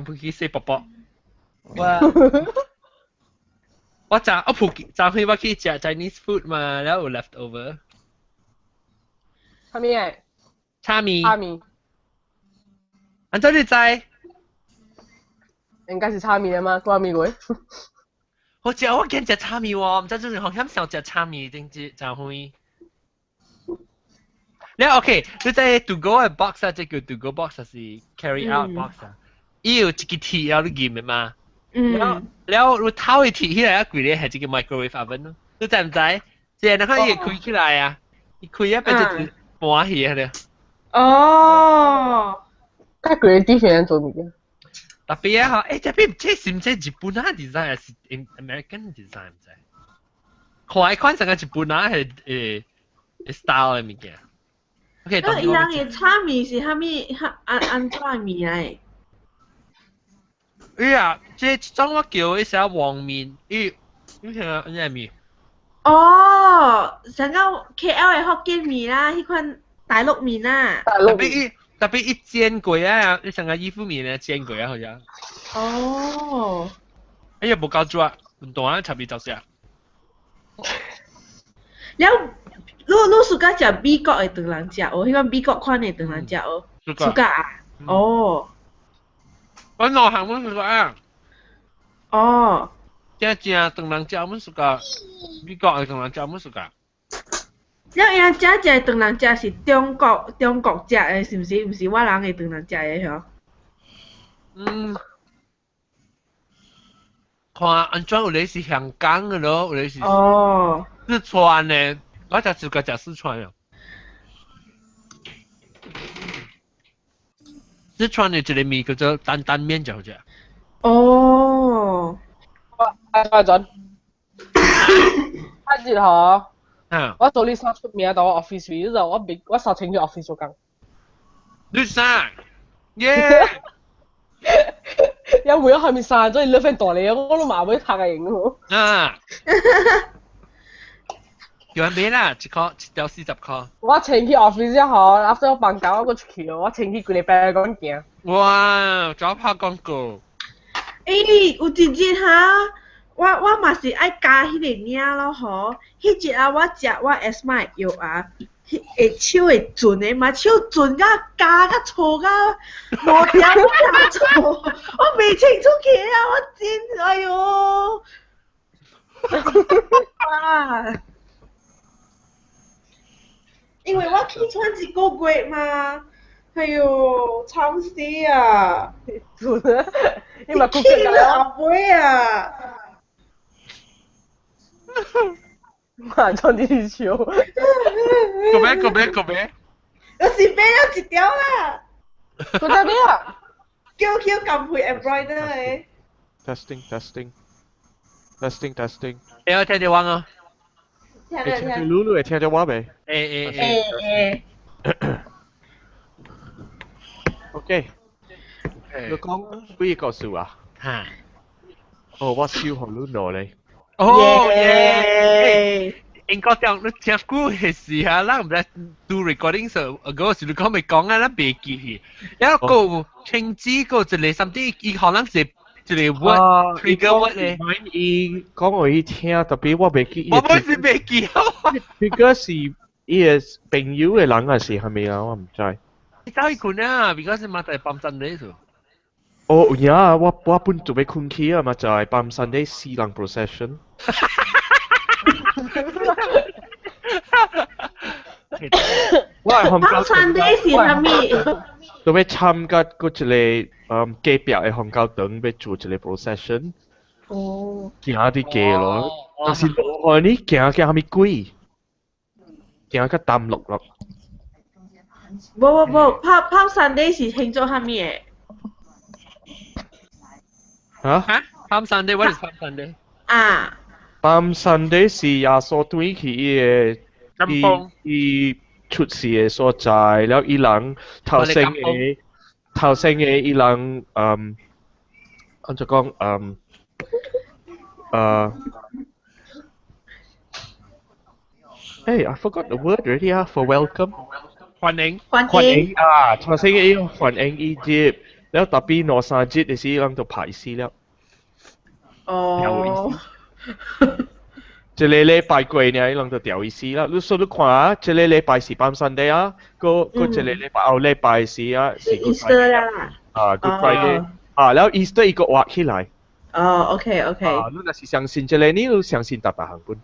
咁去洗卜卜。我我昨我附近昨昏我去食 Chinese food 嘛，然後有 leftover。啥物嘅？炒麵。炒麵。按怎你知？應該是炒麵啊嘛，掛麵過。好食，我驚食炒麵喎，毋知做陣好險想食炒麵，頂知昨昏。你 OK，你知 to go 嘅 box 啊，這叫 to go box 還是 carry out box 啊？伊有一個鐵啊，你撳的嘛？了了，你頭一鐵起來啊，規个係一個 microwave oven 咯。你知毋知？即係你看伊會開起來啊，伊開啊變成盤起啊咧。哦，較規個 different 做物件。特別啊，嗬，這邊這是毋是日本啊 design 還是 American design 毋知？看一款成個日本啊係style 的物件。OK，那伊人的炒麵是啥物？按按怎麵來？哎呀，這種我叫伊寫黃麵，伊你聽啊，咩麵？哦，上個 KL 的福建麵啦，彼款大陸麵啦。大陸特別伊特別伊煎過啊，你上個衣服麵咧煎過啊，好像。哦。哎呀，無夠煮啊，唔懂啊，差別就是啊。了，你暑假食美國的唐人食哦，彼款美國款的唐人食哦。暑假啊？哦。我兩項阮暑假啊。哦。正正唐人食，阮暑假美國的唐人食，阮暑假。了，伊人食食的唐人食是中國食的，是毋是？毋是我人的唐人食的吼？嗯。看按怎有咧是香港的咯，有咧是四川的，我食暑假食四川的。四川的一個麵叫做擔擔麵，就好食。哦。阿阿陣，阿節嗬，我做呢衫出名到我 office 位，就我未我實情去 office 做工。你啥？耶！因為咗下面散咗，你兩份代理，我都麻會拍嘅型咯。啊！有人買啦，一箍一條40箍。我請去 office 之後，after 我放假我閣出去，我請去規禮拜講行。哇！走拍廣告。欸，有一日哈，我嘛是愛加彼個領咯吼。彼日啊，我食我 asthma 的藥啊，彼會手會震的嘛，手震甲加甲錯甲無條無錯，我袂清楚起啊，我真哎喲。啊！因為我氣喘一個月嘛，哎喲，慘死啊！你嘛氣到後尾啊！嘛裝啲笑。個咩個咩個咩？我是買了一條啦。個咩啊？叫叫撳配 embroider 的。 Testing testing testing testing。欸，我聽到我啊。聽到聽到。露露會聽到我未？欸欸欸。欸。 OK。你講幾個數啊？嚇。哦，我燒予你兩咧。哦耶！英國講你聽久嘅時啊，咱毋知do recording 時，嗰時你講未講啊，咱袂記去。然後個清子個一個 something，伊可能是一個 word trigger word 咧。伊講予伊聽，特別我袂記。我本是袂記。 trigger 是伊个朋友的人還是啥物啊？我毋知。你走去睏啊，because 嘛在幫襯你數。哦，有影啊！我本準備睏去啊嘛，就係 Palm Sunday 死人 procession。我係 Palm Sunday 是啥物？準備參加嗰一個隔壁的宗教堂，欲做一個 procession。哦。行佇街咯，但是落雨呢，行行啥物鬼？行較淡落落。無無無，Palm Sunday 是慶祝啥物的？嚇？嚇？Palm Sunday，what is Palm Sunday？啊。 Palm Sunday 是耶穌轉去伊个伊伊出世的所在，了伊人頭先的頭先的伊人按怎講Hey, I forgot the word already ah for welcome. 歡迎歡歡迎啊！頭先嘅歡迎伊入，了特別兩三日的時，人就拍死了。哦。一個禮拜過呢，人就掉伊死啦。你說你看啊，這個禮拜是 Palm Sunday 啊，個個一個禮拜後禮拜是啊，是 Easter 啦。啊，Good Friday 啊，然後 Easter 伊個活起來。哦，OK OK。啊，你若是相信這個，你就相信逐逐項本。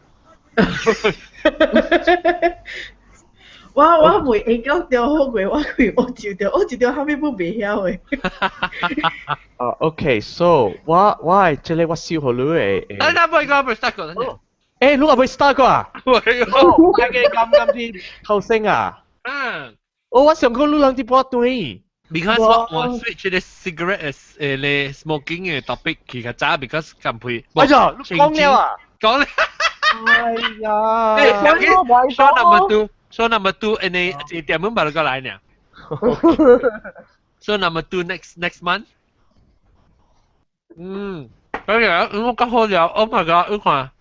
我未應該掉好過，我開澳洲掉，澳洲掉後面本袂曉的。啊，OK，so 我這個我收予你的。啊，那未講未 start 過。欸，你還未 start 過啊？未哦，我嘅啱啱啲頭先啊。嗯。哦，我想講你人佇半頓。 Because 我 switch 個 cigarette 誒咧 smoking 嘅 topic 去較早，because 近配。哎呀，你講了啊？講了。哎呀。欸，show number two，show number two，你這點樣把它過來呢？Show number two next month。嗯，哎呀，我較好了，Oh my god，你看。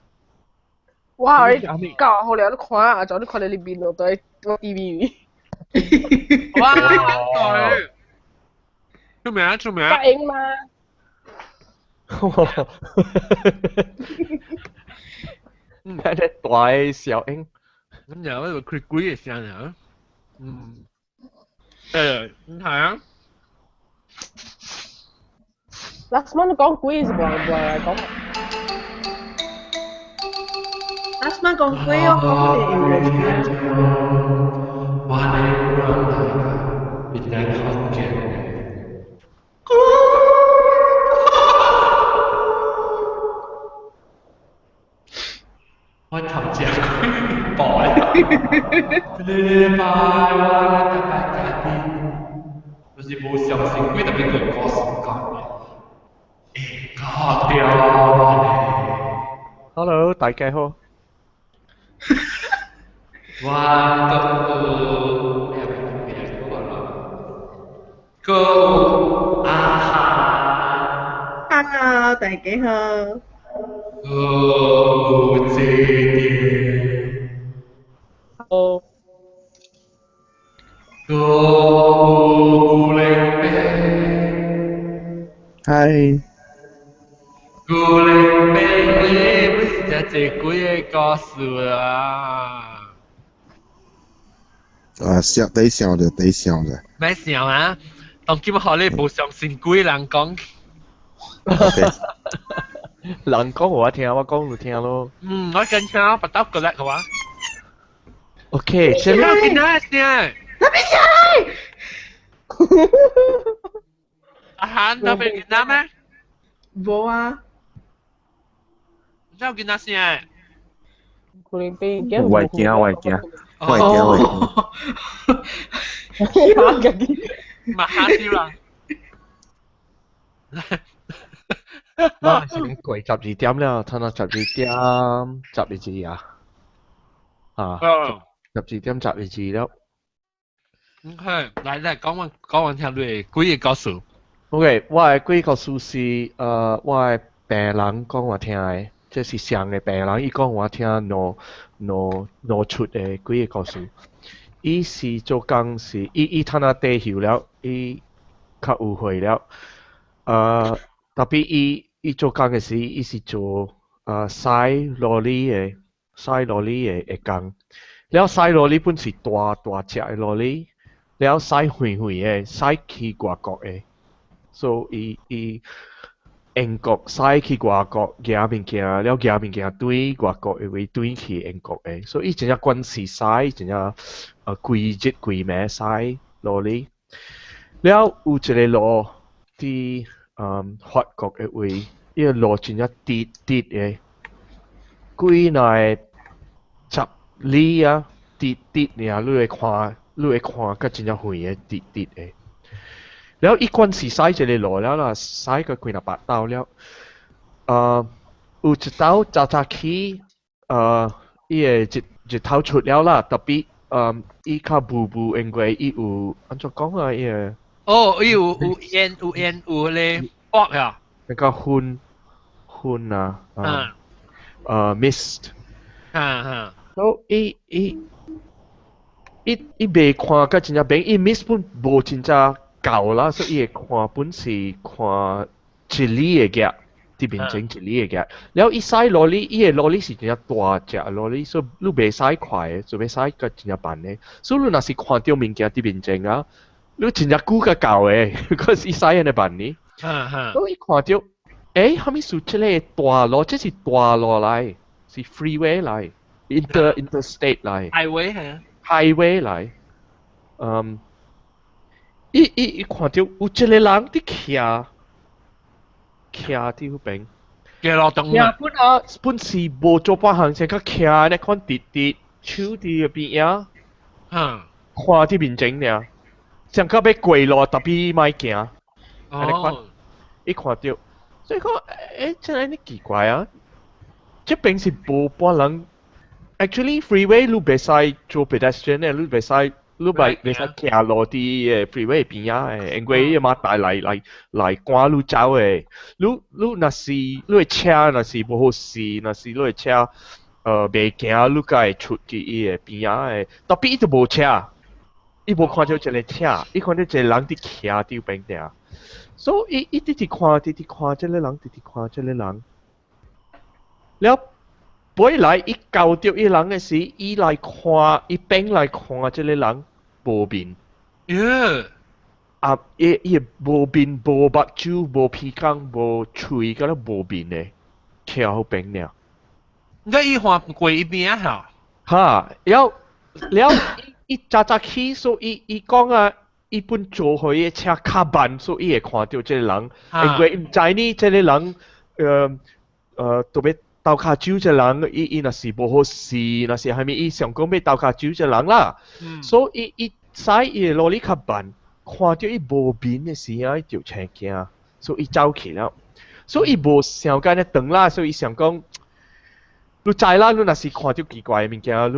哇！你教好了，你看啊，就你看你裡面咯，對 TV。哇！對，出名出名。答應嘛？那個大小英。咁又嗰個佢鬼嘅聲啊！嗯。誒，你睇啊。 Last month 講鬼是無無來講。 Last month 講鬼哦，講是。我頭隻鬼袋，禮拜我來大家啲，就是無相信鬼特別個故事講嘅，會搞掉咧。 Hello，大家好。我都個阿哈。 Hello，大家好。個這點。好。個古靈兵。 Hi。古靈兵，你不是只這幾個故事啊？啊，笑得笑就得笑的。咩笑啊？當今學你無相信鬼人講。人講我聽，我講你聽咯。嗯，我跟聽，不到過來好啊。 OK，這個見到先。那邊聲？阿涵，那邊見到咩？無啊。你有見到先？古靈兵，我驚，我驚，我驚，我驚。嘛嚇死人！我是過12點了，睇下12點12字啊，啊，12點12字了。 OK，來來講完講完聽你幾個故事。 OK，我的幾個故事是我的病人講我聽的，這是上個病人，伊講我聽兩兩兩出的幾個故事。伊是做工是，伊伊睇下退休了，伊較有歲了，特別伊伊做工的時，伊是做駛羅厘的，駛羅厘的的工。了駛羅厘本是大大隻的羅厘，了駛遠遠的，駛去外國的。所以伊伊英國駛去外國寄物件，了寄物件對外國的位轉去英國的，所以伊真正關係駛，真正規日規暝駛羅厘。了有一個路佇法國的位，伊個路真正直直的，幾若10里啊，直直爾，你會看，你會看甲真正遠的直直的。了伊管是駛一個路了啦，駛過幾若百道了。有一道早早起，伊個日日頭出了啦，特別伊較霧霧，因為伊有按怎講啊？伊個哦，伊有有煙有煙有咧 fog 啊，那個雲雲啊，mist，哈哈，所以伊伊伊伊袂看甲真正明，伊 mist 本無真正舊啦，所以伊會看本是看一里的格，佇面前一里的格。了伊駛羅里，伊的羅里是真正大隻羅里，所以你袂使快的，就袂使閣真正慢的。所以你若是看著物件佇面前啊，你真正久較到的，可是伊駛按呢慢呢。所以伊看著，欸，啥物事這个大路，這是大路來，是 freeway 來，interstate 來。 highway 係啊。 highway 來，伊看著有一個人佇徛，徛佇彼邊。嘅落動啊！本啊本是無做半項，先較徛咧款直直手佇邊仔，看佇面前爾，上到欲過路，特別莫行。哦。伊看著，所以講，欸，這按呢奇怪啊！這邊是無半人，actually freeway 你袂使做 pedestrian 的，你袂使，你袂使行路佇 freeway 邊仔的，因為伊馬達來趕你走的。你若是你的車若是無好勢，若是你的車袂行，你才會出去伊的邊仔的。特別伊就無車，伊無看著一个車，伊看著一個人佇徛佇邊爾。所以伊直直看，直直看這个人，直直看這个人。了，尾來伊到著伊人的時，伊來看，伊變來看這个人無面。耶！啊，伊無面、無目睭、無鼻孔、無喙，敢若無面的，徛予邊爾。你伊看過伊邊啊？哈，了了，伊早早起，所以伊講啊。伊本做予伊的車較慢，所以伊會看著這個人。因為伊毋知呢，這個人，特別鬥跤手這個人，伊若是無好勢，若是啥物，伊想講欲鬥跤手這個人啦。所以伊駛伊的羅里較慢，看著伊無面的時啊，伊就青驚，所以伊走去了。所以伊無想按呢長啦，所以伊想講，你知啦，你若是看著奇怪的物件，你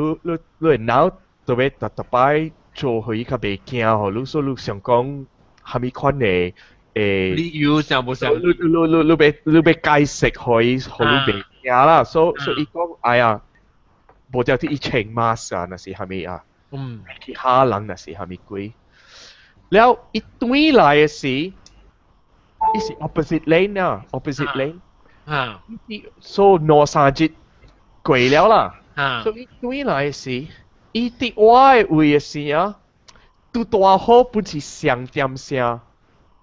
會腦特別逐逐擺。做予伊較袂驚吼，你說你想講啥物款的理由想無想？你欲解釋予伊，予你袂驚啦。所以伊講，哎呀，無條伊穿 mask 啊，若是啥物啊？去嚇人若是啥物鬼？了，伊轉來的時，伊是 opposite lane 啊，opposite lane。所以兩三日過了啦。所以伊轉來的時。伊佇我的位的時啊，拄拄好本是上點聲，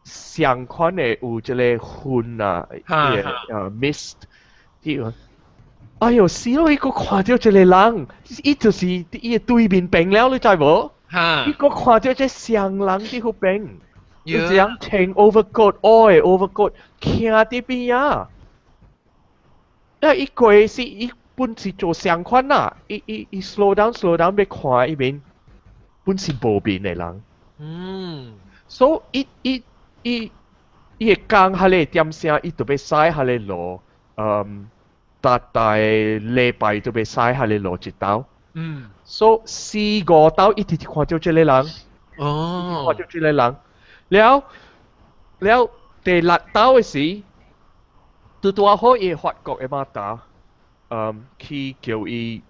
上款的有這個雲啊，mist，啲，哎喲死咯！伊閣看著一個人，伊就是伊的對面邊了，你知無？伊閣看著這雙人佇彼邊，有一個人穿 overcoat，黑的 overcoat，徛佇邊仔。啊！伊過是伊。本是做相款啦，伊 slow down slow down 欲看伊面，本是無面的人。所以伊伊伊會講彼个點聲，伊就欲駛彼个路，逐逐禮拜都欲駛彼個路一兜。所以四五兜伊直直看著這个人。看著這個人，了了第六兜的時，拄拄好伊法國的馬達。去叫伊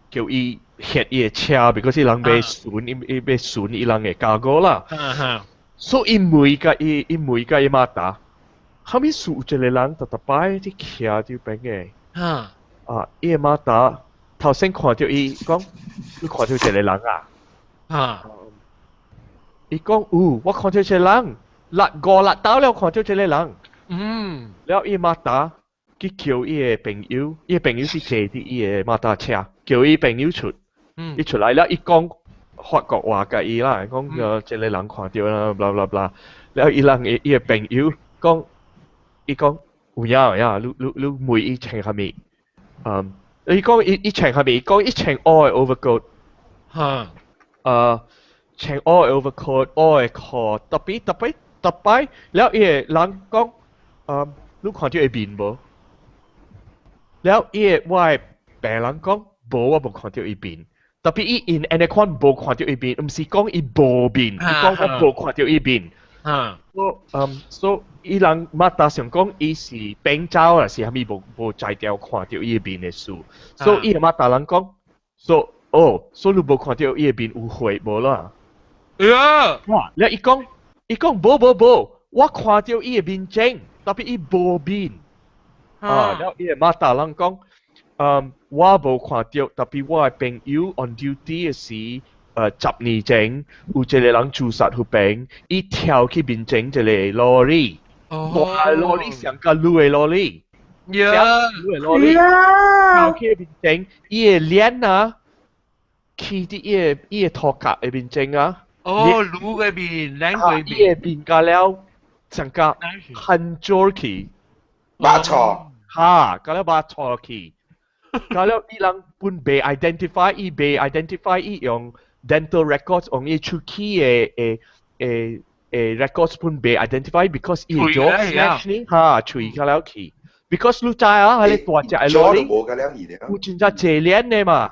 歇伊的車，because 伊人欲巡，伊欲巡伊人的家哥啦。所以伊問共伊馬達，啥物事有一個人逐逐擺佇徛佇邊的。啊，伊的馬達頭先看著伊講，你看著一個人啊？伊講有，我看著一個人，六五六兜了看著一個人。了伊馬達。去叫伊的朋友，伊的朋友是坐佇伊的馬達車，叫伊朋友出，伊出來了，伊講法國話共伊啦，講這个人看著啦，blah blah blah，了伊人伊的朋友講，伊講有影有影，你問伊穿啥物？伊講伊穿啥物？伊講伊穿黑的 overcoat，穿黑的 overcoat，黑的褲，特別特別特擺，了伊的人講，你看著伊面無？了，伊个我的病人講，無，我無看著伊面。特別伊因按呢款無看著伊面，毋是講伊無面，伊講我無看著伊面。所所伊人馬達想講伊是變走啊，是啥物無才調看著伊的面的事。所以伊的馬達人講，所哦，所以你無看著伊的面有血無啦？哎呀！哇！了伊講，伊講無無無，我看著伊的面前，tapi 伊無面。啊，了伊的媽大人講，我無看著，tapi 我的朋友 on duty 的時，10年前有一個人自殺彼邊，伊跳去面前一個 lorry，大 lorry 上較女的 lorry，女的 lorry，跳去面前，伊的臉啊，去佇伊的頭殼的面前啊。哦，女的面，兩個面。伊的面甲了，上較很咗去。肉錯。哈，甲了肉錯去，甲了伊人本袂 identify，伊袂 identify，伊用 dental records 用伊喙齒的的的的 records 本袂 identify，because 伊 jaw smash 呢，哈，喙甲了去，because 你知啊，彼個大隻的 lorry，有真正濟鏈的嘛，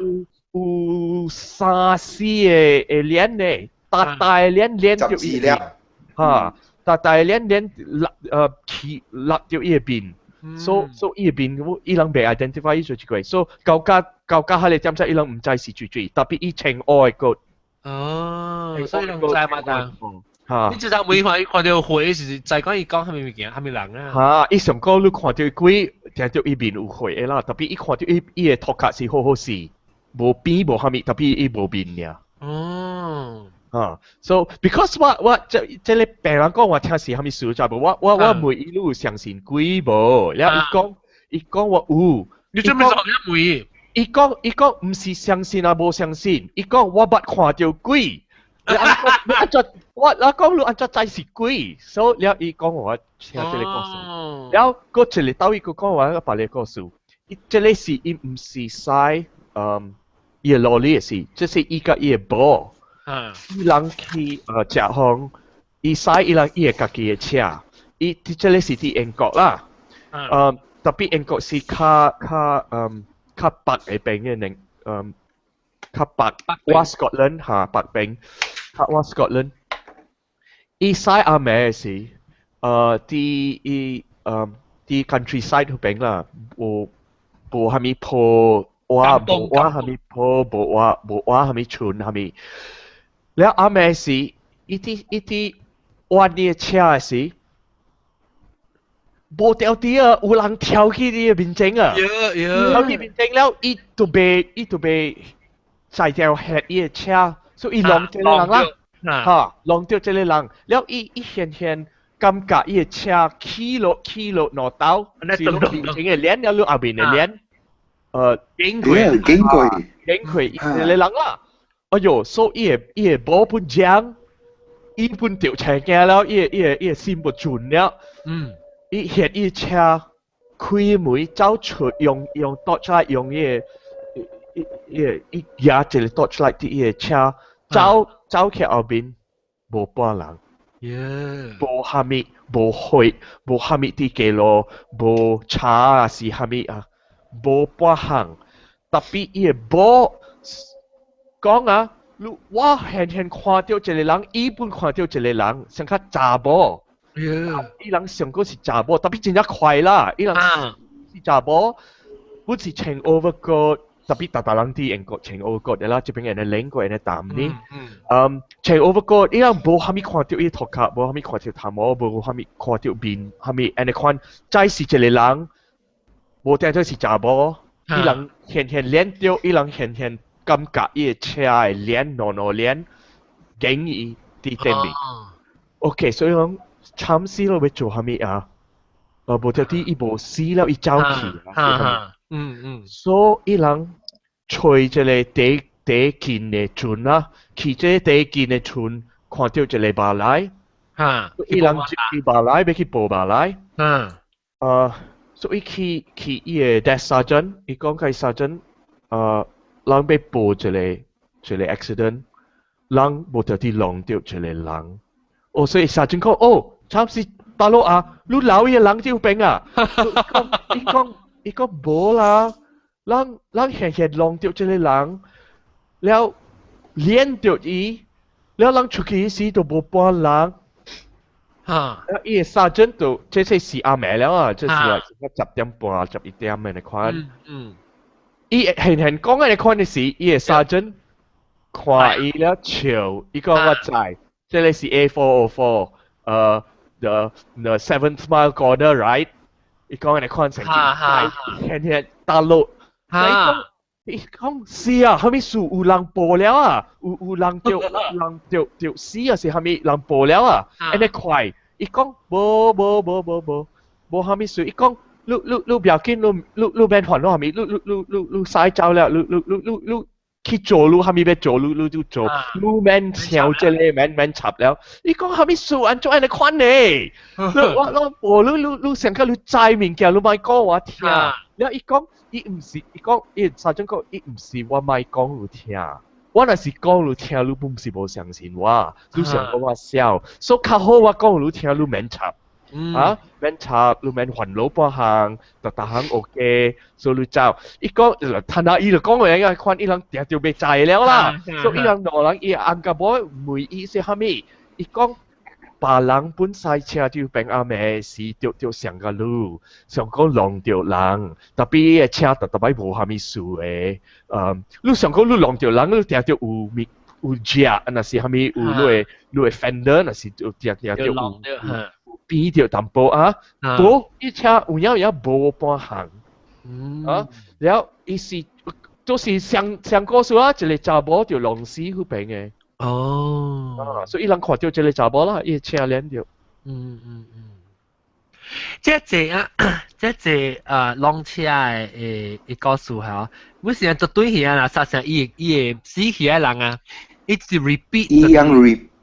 有有三四個的鏈的，大大的鏈連著伊面，哈，大大的鏈連立去立著伊的面。所以伊面伊人袂 identify 伊做一個，所以到家到家彼個點仔伊人毋知是水水，tapi 伊穿烏的骨。哦，所以人知嘛當。哈。你這陣每看伊看著血是知講伊講啥物物件，啥物人啊？哈！伊上講你看著鬼，聽著伊面有血的啦，tapi 伊看著伊伊的頭殼是好好勢，無邊無啥物，tapi 伊無面爾。啊，so because 我我這這个病人講我聽是啥物事，知無？我我我問伊你有相信鬼無？了伊講伊講我有。你做咩做咩問？伊講伊講毋是相信啊，無相信。伊講我捌看著鬼。你按怎我我講你按怎知是鬼？所以了伊講我聽這个故事。了閣一個斗伊閣講我別个故事。伊這个是伊毋是駛伊的勞力的事，這是伊佮伊的某。伊人去食風，伊駛伊人伊的家己的車，伊這个是佇英國啦。特別英國是較較較北的邊的人，較北，我 Scotland 哈北邊，較我 Scotland。伊駛暗暝的時，佇伊佇 countryside 彼邊啦，無無啥物鋪，我無我啥物鋪，無我無我啥物村啥物。了暗暝時，伊佇伊佇彎伊的車的時，無條佇啊，有人跳去你的面前啊！跳去面前了，伊就袂伊就袂在條嚇伊的車，所以伊挵這個人啦，哈，挵著這個人，了伊伊現現感覺伊的車起落起落兩兜，是面前的鏈了，你後面的鏈，經過經過經過這個人啦。哎喲，所以伊的伊的某本講，伊本著車驚了，伊的伊的伊的心無準了。伊歇伊車開門走出，用用 torchlight 用伊的伊伊伊舉一個 torchlight 佇伊的車走走去後面，無半人。無啥物，無血，無啥物佇街路，無車啊是啥物啊，無半項。特別伊的某講啊，你我現現看著一個人，伊本看著一個人，上較查某。伊人上閣是查某，特別真正快啦，伊人是查某，本是穿 overcoat，特別逐逐人佇英國穿 overcoat 的啦，這邊按呢冷過按呢淡呢。穿 overcoat，伊人無啥物看著伊頭殼，無啥物看著頭毛，無啥物看著面，啥物按呢款，再是一個人，無定做是查某，伊人現現連著，伊人現現感覺伊的車的鏈，兩兩鏈，經伊佇頂面。OK，所以講慘死咯，欲做啥物啊？無條啲伊無死了，伊走去啊。所以伊人揣一个第第近的村啊，去這個第近的村，看著一个馬來。伊人去馬來，欲去報馬來。所以去去伊的 desk sergeant，伊講共 sergeant，人欲報一个一个 accident，人無條啲挵著一個人。哦，所以 sergeant 講，哦，慘死大佬啊，你留伊个人佇邊啊？伊講伊講無啦，人人現現挵著這個人，了連著伊，了人出去時都無半人。伊个 sergeant 就這這是暗暝了啊，這是啊10點半、11點的那款。伊現現講的那款的時，伊个 sergeant 看伊了笑，伊講我知。這個是 A404，the seventh mile corner right？伊講你看成天天大陸，伊講是啊，後面數有人報了啊，有人著死啊，是後面人報了啊，按呢快，伊講無無無無無無後面數，伊講你不要緊，你免煩惱後面，你使走了，你去做你後面欲做，你就做，你免想這個免插了。伊講後面數按怎按呢款呢？你我我無你上個你知物件，你莫講我聽。了伊講伊毋是，伊講伊沙種講伊毋是我莫講你聽。我若是講你聽，你毋是無相信我，你想講我痟，所以較好我講你聽，你免插。啊，免插，你免煩惱半項，逐逐項 OK，所以你走。伊講，趁下伊就講話個款，伊人定著袂知了啦。所以伊人兩人伊翁甲某問伊是啥物，伊講別人本駛車就變暗暝時著著上個路，想講弄著人，特別伊個車逐逐擺無啥物事的。你想講你弄著人，你定著有物有食，若是啥物有你的 fender，若是就定定著有。變著淡薄啊，無伊車有影有影無半項，啊，了伊是都是上上故事啊，一個查某就弄死彼邊的。哦，啊，所以伊人看著這個查某啦，伊車連著。這這啊，這這啊，弄車的的故事嚇，每時陣做對起啊，實上伊伊會死去的人啊，一直 repeat。伊樣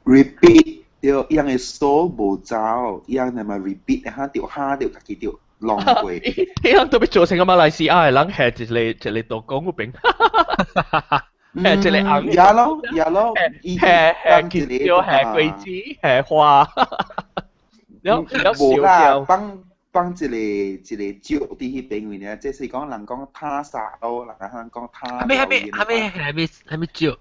repeat。對，伊人的 soul 無走，伊人係咪 repeat 哈？著哈著家己著弄過。伊人特別做成個馬來西亞的人，係一個一個道講嗰邊，係一個紅。也咯也咯，係係結蕉，係果子，係花。了了無啦，放放一個一個石佇彼邊位呢，這是講人講他殺咯，人人講他。係咪係咪係咪係咪係咪石？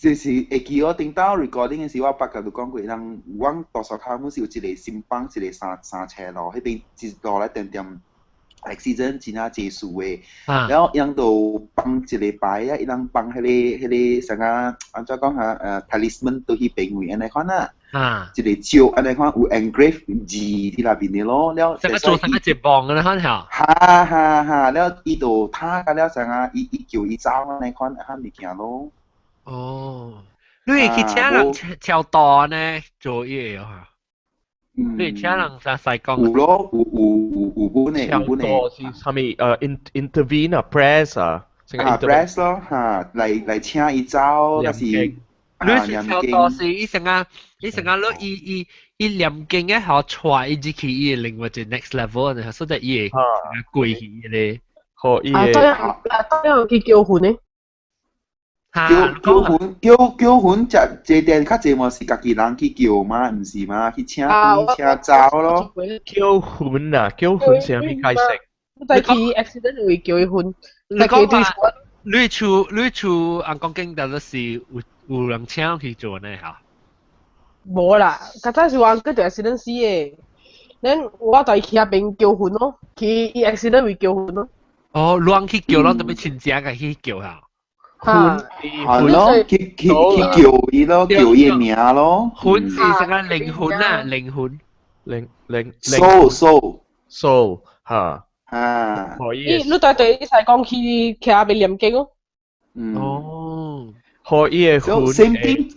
就是會記我頂到 recording 的時，我捌共你講過，人阮大沙口阮是有一個新房，一個三三車路，彼邊一路來點點 accident 真正濟事的。然後𪜶就放一個牌啊，伊人放彼個啥個按怎講哈？Talisman 佇彼邊位按呢款啊。一個石按呢款有 engrave 字佇內面的咯，了。這個做成個一棒的款嚇。哈哈哈！了伊就他甲了啥個，伊叫伊走按呢款款物件咯。哦，你會去請人超大呢做嘢嚇？你會請人啥西講？有咯，有有有有本的，有本的。是啥物？intervene 啊，press 啊，啊 press 咯嚇，來請伊走，但是你是超大是伊成啊，伊成啊，你伊伊伊念經嘅好帶伊入去伊另外一個 next level 呢，所以伊會過去咧。好，伊啊，當然當然去叫魂呢。叫叫魂叫叫魂，這這點較濟嘛是家己人去叫嘛，毋是嘛？去請請走咯。叫魂啊！叫魂是啥物解釋？你去 accident 會叫伊魂。你講話你厝翁公經但是有人請去做呢嚇？無啦，較早是我翁就 accident 死的，咱我就去遐邊叫魂咯，去伊 accident 會叫魂咯。哦，亂去叫，攏特別親戚個去叫嚇。魂係咯，去去去叫伊咯，叫伊名咯。魂是啥個靈魂啊？靈魂。靈靈 soul soul soul 嚇。啊。可以。你對對，伊使講去徛邊念經咯。哦。可以的魂 same thing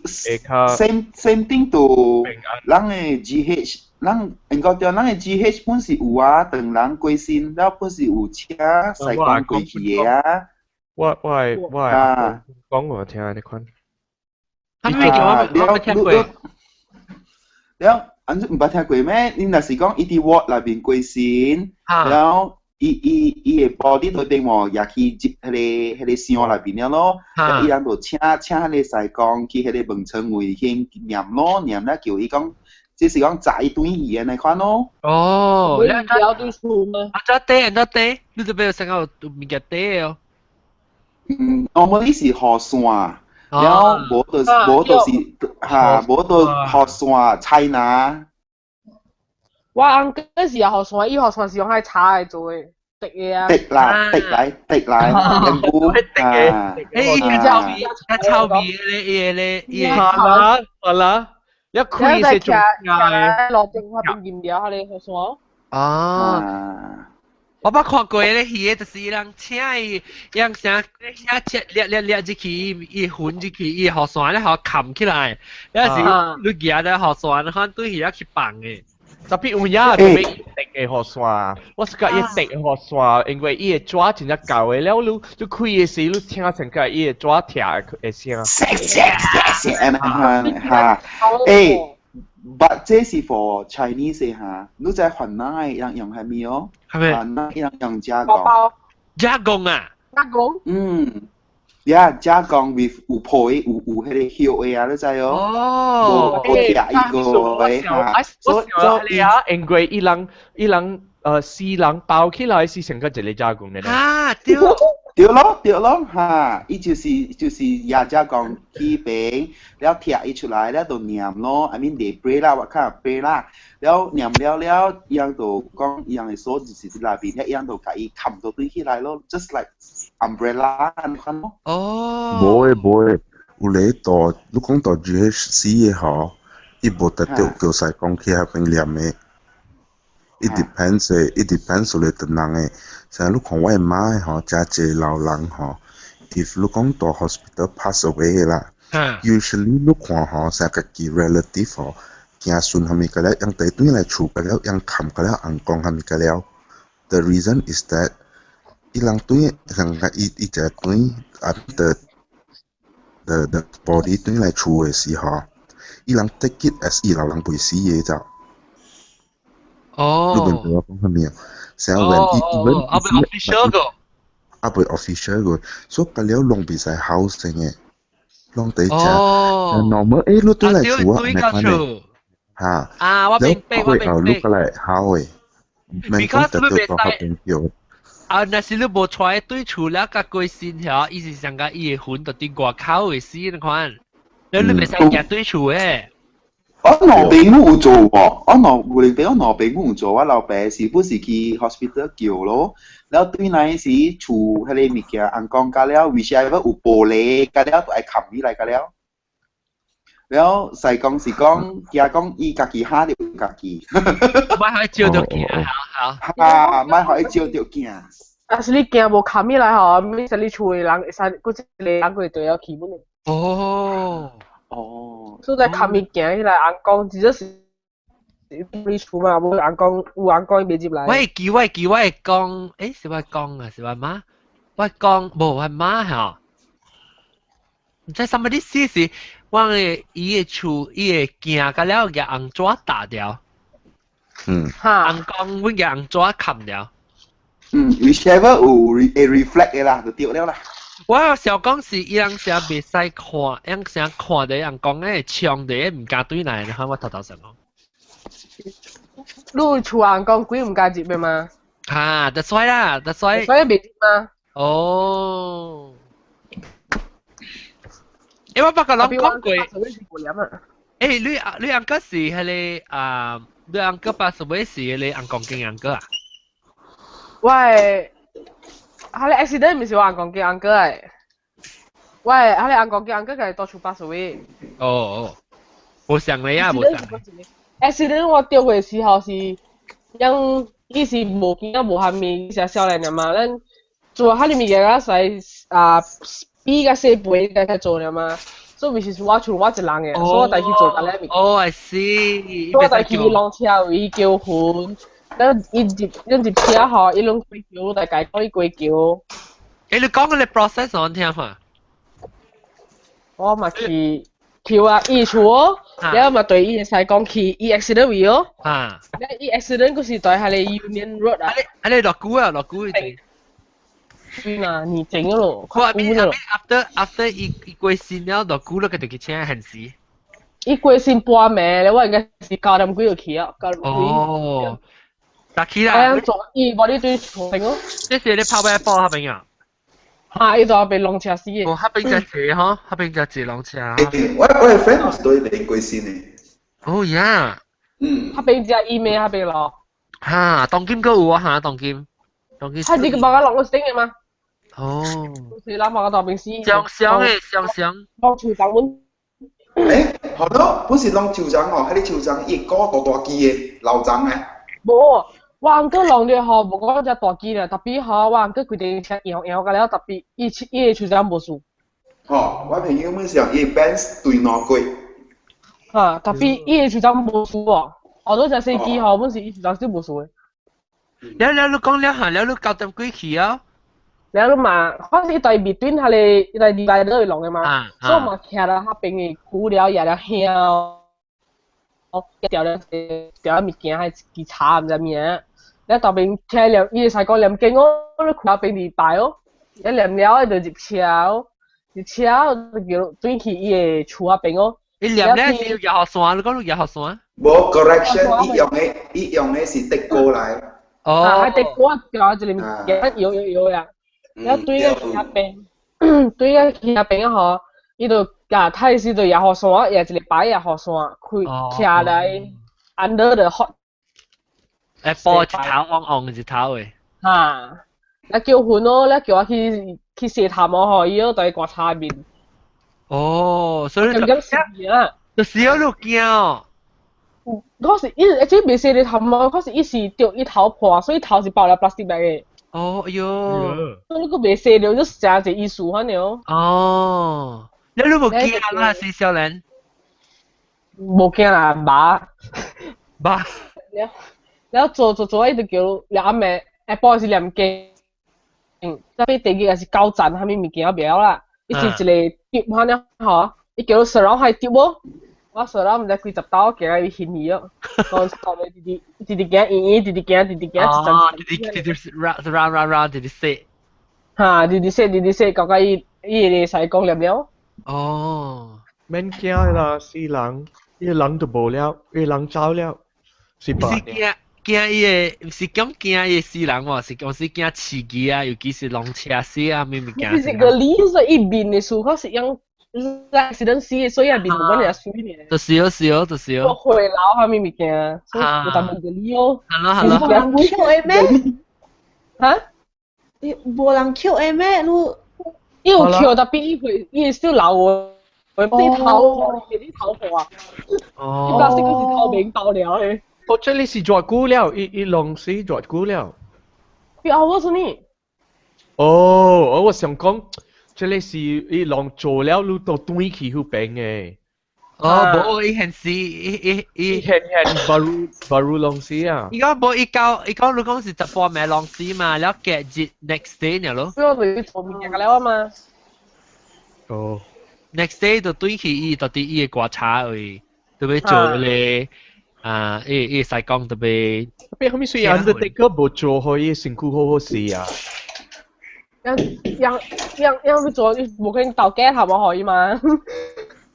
same thing 就人的 GH，人應該對人的 GH 本是有啊，當人過身了本是有車使講過去的啊。我我我講我聽你看。係咪叫我我聽過？了，按怎毋捌聽過咩？你若是講伊佇 ward 內面過身，了伊伊伊的 body 就變無也去入彼個箱內面了咯。伊人就請請彼個師公去彼個門窗位去念咯，念了叫伊講，這是講載伊轉去按呢款咯。哦，你了對厝嗎？啊，這底，這底，你這邊有成個有物件底哦。嗯，normally 是雨傘，了無就是無就是哈，無就雨傘菜拿。我翁嗰時也雨傘，伊雨傘是用彼柴來做的。滴嘅啊。滴啦，滴來滴來，bamboo 啊。誒，伊較臭味，較臭味咧，伊個咧，伊個。係啦，係啦，一開是仲嗌。落電話變驗了，你學山。哦。我捌看過咧，魚就是伊人請伊，伊人啥請切掠掠掠入去，伊魂入去，伊雨傘咧，予冚起來，有時你行咧雨傘，看對魚仔去放的。特別有影特別滴的雨傘，我是講伊滴的雨傘，因為伊的紙真正厚的，了你你開的時，你聽成個伊的紙拆的聲。錫錫錫錫按呢哈，誒。But 這是 for Chinese 的哈，你知雲南的人用係咩哦？係咩？雲南人用遮公。遮公啊？遮公？嗯，呀，遮公 with 有皮有有彼個葉的啊，你知哦？哦，無拆伊個的哈。所以啊，因為伊人伊人四人包起來是成個一個遮公的。啊，對。對咯對咯，哈！伊就是就是也遮講起邊，了拆伊出來了就念咯，I mean 你背啦，我看背啦，了念了了，伊樣就講伊樣的鎖就是佇內邊，伊樣就共伊冚到對起來咯，just like umbrella 按呢款咯。哦。無會無會，有咧到你講到 GHC 的吼，伊無特著叫師公去彼邊念的。It depends 的，it depends 有咧人的。像你看我的媽的吼，誠濟老人吼，if 你講到 hospital pass away 的啦，usually 你看吼，像家己 relative 吼，子孫啥物個了，用地轉來厝個了，用冚個了，翁公啥物個了。The reason is that 伊人轉像個伊伊一個轉啊 the body 轉來厝的時候，伊人 take it as 伊老人未死的就。哦。你明白我講啥物啊？成 when 伊 even 啊未 official 個。啊未 official 個，所以個了攏袂使 house 嘅，攏佇遮。normal 誒，你轉來厝啊，按呢款的。嚇。啊，我明白，我明白。你過來好的，免講特別到彼邊叫。啊，若是你無帶對厝了，甲過身曉，伊是上個伊的魂就佇外口會死那款，你你袂使行對厝的。我老爸母有做喎，我老有另我老爸母有做，我老爸是不是去 hospital 叫咯？了對來時厝彼个物件，翁公甲了，為啥有玻璃，甲了都愛冚起來甲了。了師公是講，驚講伊家己嚇著家己。莫予伊照著鏡，好好。啊，莫予伊照著鏡。但是你鏡無冚起來吼，咪使你厝的人會使，閣一個人過對了去本。哦。哦。所以冚伊鏡起來，翁公只是你厝嘛，無翁公有翁公伊袂入來。我會記，我會記，我會講，誒，是我講啊，是我媽，我講無我媽吼。毋知 somebody 死是，我的伊的厝伊的鏡甲了共紅紙打掉。翁公阮共紅紙冚掉。嗯，whichever 有會 reflect 的啦，就對了啦。我想講是伊人成袂使看，伊人成看著翁公的窗佇毋敢對來，你看我頭頭想講。你厝翁公鬼毋敢入的嗎？哈，that's why 啦，that's why。所以袂入嗎？哦。欸，我捌共人講過。欸，你你翁哥是彼个啊？你翁哥 pass away 是彼個翁公兼翁哥啊？我的，彼个 accident 毋是我翁公兼翁哥的，我的彼个翁公兼翁哥家己蹛厝 pass away。哦哦，無相仝啊，無相。 accident 我著過時候是，樣伊是無囝無蝦米，是少年爾嘛，咱做彼个物件仔使啊，比較細輩該較做爾嘛，所以是我厝我一人的，所以我帶去做甲咧物。哦，I see。我帶去攏車位叫魂，咱伊入咱入車吼，伊攏過橋，大家講伊過橋。欸，你講個 process 我聽下。我嘛去去啊，伊厝哦，然後嘛對伊會使講去伊 accident 位哦。了伊 accident 閣是佇彼个 Union Road 啊。啊你落久啊，落久一對嘛，年前咯，我 I mean after 伊伊過身了，落久了，佢就去請現時。伊過身半暝，我應該是9點幾就去啊，9點幾。哦，打起啦！做伊無你對厝邊哦。這是你跑咩波彼邊啊？哈！伊就被攏車死的。哦，彼邊才濟吼，彼邊才濟攏車。我我的 friend 是對邊過身的。哦呀。嗯。彼邊只伊妹彼邊咯。哈，當今閣有啊，哈，當今。係你個把個落個頂嘅嘛？哦。是啦，把個大兵死。相相嘅相相。落樹長滿。誒，好咯，本是攏樹長哦，彼個樹長伊個大大支的老長嘅。無，我翁哥弄著吼，無講遮大支啦，特別吼，我翁哥規定車搖搖甲了，特別伊伊个樹長無輸。吼，我朋友們是用伊 Benz 對兩過。哈，特別伊个樹長無輸哦，好多隻司機吼，本是伊樹長是無輸的。了了，你講了下，了你9點幾去啊？了你嘛，反正伊台面對彼個伊台禮拜日弄的嘛，所以嘛徛咧彼邊的久了也了香。掉了掉了物件，還一支茶毋知物啊。了後邊聽念，伊會使講念經哦，你看邊禮拜哦，一念了就入車哦，入車就叫轉去伊的厝仔邊哦。伊念了是藥學山，你講你藥學山？無 correction，伊用的是德國來。哦。啊，德國掉一個物件，搖搖搖呀。了對個其他邊，對個其他邊吼，伊就。啊，他是就藥學山，也一個擺藥學山，開徛來 under the hot。誒，波一頭昂昂一頭的。哈，咧叫魂哦，咧叫我去去洗頭毛吼，伊哦在觀察面。哦，所以就咁死啊！就是有你驚哦。嗰時伊，這未洗的頭毛，嗰時伊是掉伊頭破，所以頭是包了 plastic bag 的。哦，哎喲。所以你閣未洗了，就是誠濟意思反正。哦。你無驚啦，死少年？無驚啦，麻。麻。了了做做做，伊就叫了暗暝下晡是念經，特別第二個是9站，啥物物件我袂曉啦。伊是一個碟款了吼，伊叫 surround 係碟無，我 surround 毋知幾十兜，行伊欣去哦。講講咧，直直直直行，圓圓，直直行，直直行，哦，直直直直 round round round round，直直踅。哈，直直踅，直直踅，到甲伊伊會使講念了。哦，免驚啦，死人，伊個人就無了，伊個人走了，是吧？是驚驚伊個，是講驚伊個死人喎，是講是驚刺激啊，尤其是龍車死啊，咩物件？是個理說伊面的時候是用 accident 死的，所以面無可能水呢。就是哦，是哦，就是哦。血流啥物物件，所以有淡薄個理哦。係咯係咯。無人 Q 的咩？哈？你無人 Q 的咩？你？伊有扣，特別伊會伊會少流喎，啲頭破，啲頭破啊！哦，伊白色嗰是透明爆了的。我這裡是偌久了，伊伊弄死偌久了。比我是呢。哦，我想講，這裡是伊弄做了，你都轉去彼邊的。哦，無伊現時伊伊伊現現 baru baru 弄死啊！伊講無伊講伊講你講是十半暝弄死嘛，了隔日 next day 爾咯。所以我就去做物件了嘛。哦。 next day 就轉去伊到底伊個觀察位，特別做咧啊，伊伊使講特別。特別後面雖然 Undertaker 無做予伊身軀好好勢啊。樣樣樣樣欲做，伊無可能倒假頭無予伊嘛。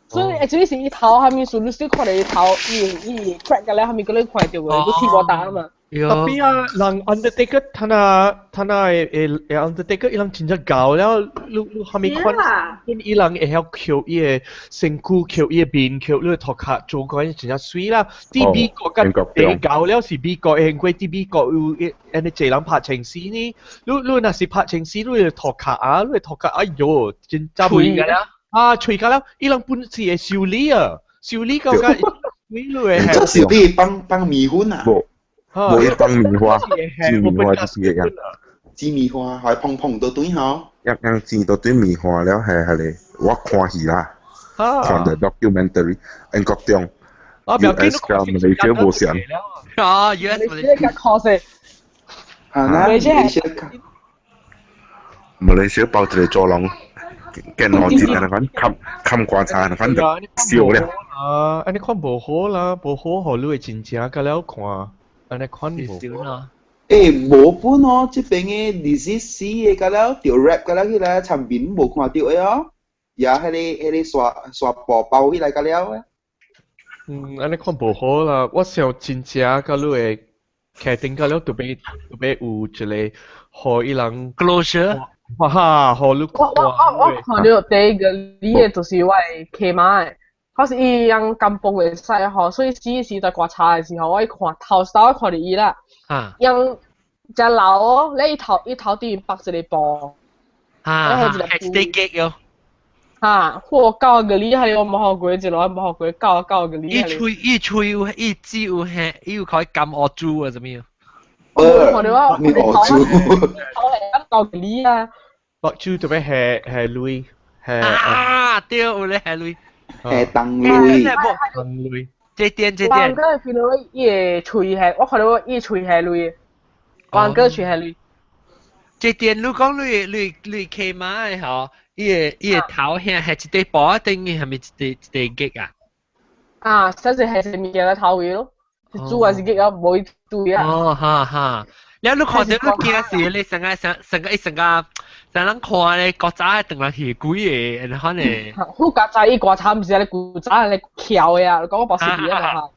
所以 actually 是伊頭下面數，你小看到伊頭，伊伊 crack 個咧，下面閣咧看到嘅，閣鐵無打嘛。特別啊，人 Undertaker 他那他那會會 Undertaker 伊人真正厚了，你你蝦米款？伊人會曉抾伊的身軀，抾伊的面，抾你的頭殼做個真正媠啦。佇美國較第厚了是美國，因為佇美國有按呢濟人拍槍死呢。你你若是拍槍死，你的頭殼啊，你的頭殼哎喲，真正脆個啦。啊，吹甲了，伊人本是會修理啊，修理到甲水落去。這修理放放米粉啊？無，無伊放棉花，煮棉花就是個樣。煮棉花，還碰碰到對吼。一樣煮到對棉花了，係係咧，我看戲啦，看到 documentary，英國中，US 佮馬來西亞無相。啊，US 馬來西亞較可惜。啊，馬來西亞。馬來西亞包一個走廊。見好節啊，反冚冚棺材，反就燒了。啊，按呢款無好啦，無好，予你會真正甲了看，按呢款無。欸，無本哦，這邊的 disease 死的甲了，著 wrap 甲了起來，產品無看著的哦，也彼个彼个刷刷布包起來甲了的。嗯，按呢款無好啦，我想真正甲你會確定甲了，特別特別有一個，予伊人 closure。哈哈，予你我我我我看著第一個你的就是我的契媽的，可是伊用甘榜會使吼，所以死時在觀察的時候，我一看頭頭看著伊啦，用只老哦，你伊頭伊頭頂綁一個布。嚇，係一個結喲。嚇，我九個里係我冇學過，一路冇學過九九個里。伊喙伊喙有伊舌有嘿，伊有可以甘烏豬啊，怎麼樣？我看到我頭頭係九個里啊。白豬特別係係鐳係。啊，對，有咧係鐳。係當鐳。當鐳。這點這點。我個見到伊個喙係，我看到伊喙係鐳，我個喙係鐳。這點你講你你你騎馬的吼，伊個伊個頭遐係一塊布頂嘅，係咪一塊一塊結啊？啊，實際係物件嘅頭位咯，是煮還是結啊？無注意啊。哦，哈哈。了你看到你驚時，你成個成成個一成個成人看咧，國早等人血鬼的，然後呢？好古早伊棺材毋是咧古早咧翹的啊，講我保時捷啊哈。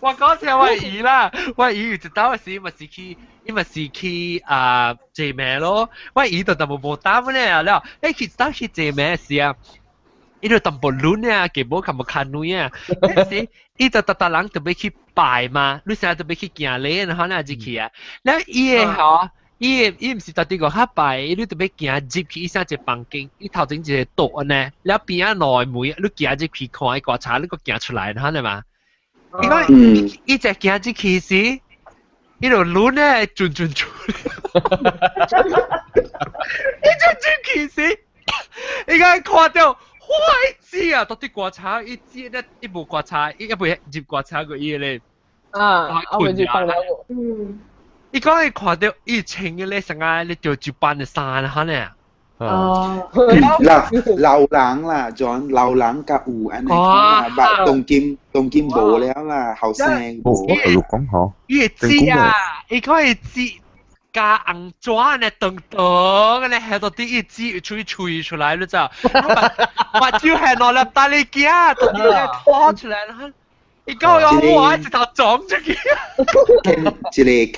我講聽我姨啦，我姨有一道時嘛是去，伊嘛是去啊坐馬咯。我姨就淡薄無膽咧了，欸去一道去坐馬時啊，伊就淡薄亂啊，給無較無牽女啊。嗰時伊就逐逐人特別去拜嘛，你成日特別去行禮，然後咧就去啊。了伊個吼，伊個伊毋是特地個較拜，伊你特別行入去，伊啥一個房間，伊頭前一個桌呢，了邊仔內門，你行入去看伊棺材，你閣行出來，然後呢嘛。伊講伊只行入去時，伊就攆咧轉轉轉，伊只入去時，伊講看到，哇！一支啊，到底棺材，一支咧，伊無棺材，伊一袂入棺材過伊咧。啊，我袂入放了。嗯。伊講伊看到伊穿嘅咧，成個咧著一般的衫哈呢。哦。老老人啦，John 老人較有按呢款啦，但當今當今無了啦，後生無。我同你講吼，伊會知啊，伊講會知加紅紙呢，長長呢，下到底伊紙吹吹出來，你知？目睭係兩粒大力鏡，到底咧拖出來啦。伊講我哇，一頭撞出去。一個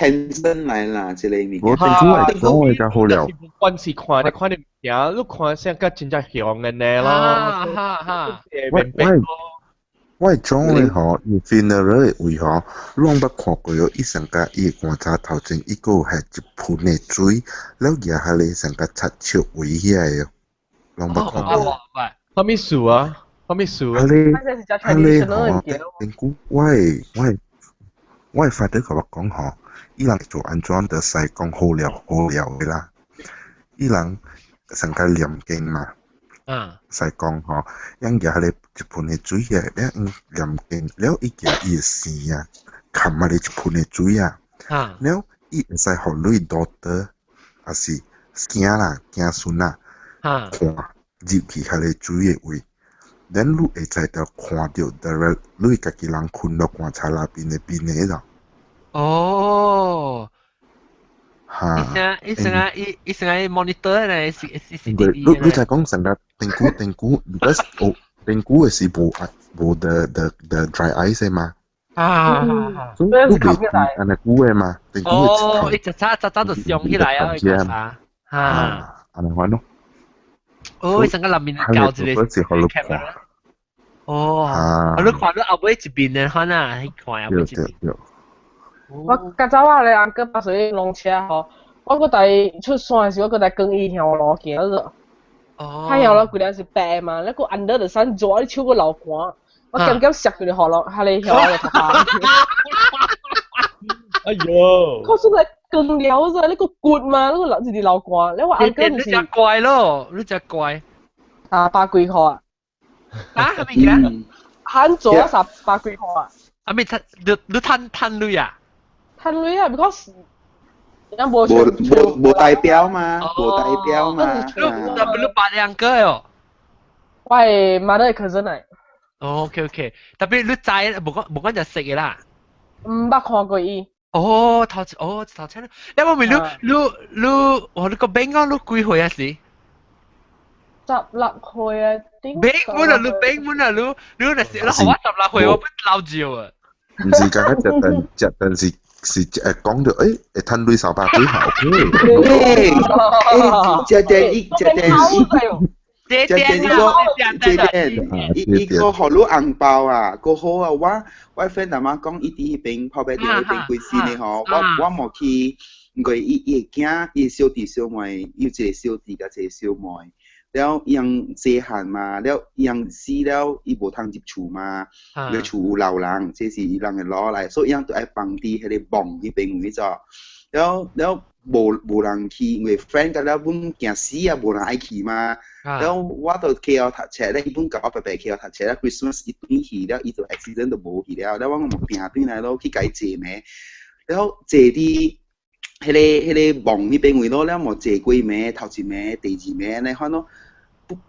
cancer 來啦，一個物件。我政府係講嘅較好了。關是看你看你物件，你看像較真正雄的呢咯。哈哈。我我種的吼，伊 funeral 的位吼，攏捌看過哦。伊上甲伊棺材頭前，伊閣有下一盆的水，了舉下咧上甲擦笑圍起來哦，攏捌看過。啥物事啊？啥物事啊？啊咧吼，頂久我的我的我的 father 共我講吼，伊人做按怎就使講好料好料的啦，伊人上甲念經嘛。使講吼，因舉下咧一盆的水啊，了因念經，了伊舉伊的線啊，含啊咧一盆的水啊，了伊會使予你 daughter，抑是囝啦、囝孫啊，看入去彼個水的位，then 你會使著看著 the 你家己人睏落棺材內邊的邊的咯。哦。哈！伊成啊，伊伊成啊 monitor 咧，是 CCTV 你你就講成個定久定久，because 哦定久的是無無 the the the dry ice 的嘛。啊！所以你袂按呢久的嘛，定久哦，伊一早早早就上起來啊，伊個啥？啊，按呢款咯。哦，伊成個內面搞一個 camera。哦，你看你後尾一邊的款啊，去看後尾一邊。我較早我咧翁哥巴水農車吼，我閣帶出山的時，我閣帶跟伊向路行咗。哦。他向路規個是白嘛，你閣 under the sun 做，你手閣流汗，我漸漸摔去河路，哈咧向我頭殼。哎呦！可是來更了咗，你閣骨嘛，你閣流一直流汗，你我翁哥你真乖咯，你真乖。三百幾箍啊！啊，係咪嘅？肯做啊，三百幾箍啊！啊，咪趁你你趁趁鐳啊？趁鐳啊，because 人無無無代表嘛，無代表嘛。你你爸兩個哦？我係 mother cousin 嚟。哦，OK OK，特別你知無講無講就識嘅啦。毋捌看過伊。哦，頭哦頭先，你我問你你你，我你個病講你幾歲啊？是？ 16歲啊，頂。病滿啊，你病滿啊，你你若是你予我16歲，我不老招啊。毋是，剛剛食頓食頓是是誒講著誒會趁鐳三百幾下 OK。欸，食電伊食電伊，這這點這個這點，伊伊個予你紅包啊，閣好啊！我 friend 阿媽講，伊佇彼邊跑白佇彼邊過身的吼，我無去，毋過伊伊的囝，伊小弟小妹，伊有一個小弟佮一個小妹，了伊翁細漢嘛，了伊翁死了，伊無通入厝嘛，因為厝有老人，這是伊人的攞來，所以伊翁就愛放佇彼个墓彼邊位咗，了了無人去，因為 friend 佮了阮驚死啊，無人愛去嘛。了我就 KL 讀冊咧，伊本共我伯伯 KL 讀冊咧，Christmas 伊轉去了，伊就 accident 就無去了，了我嘛拚轉來咯，去共伊坐暝，了坐佇彼個墓彼邊位咯，了無坐幾暝，頭一暝、第二暝按呢款咯，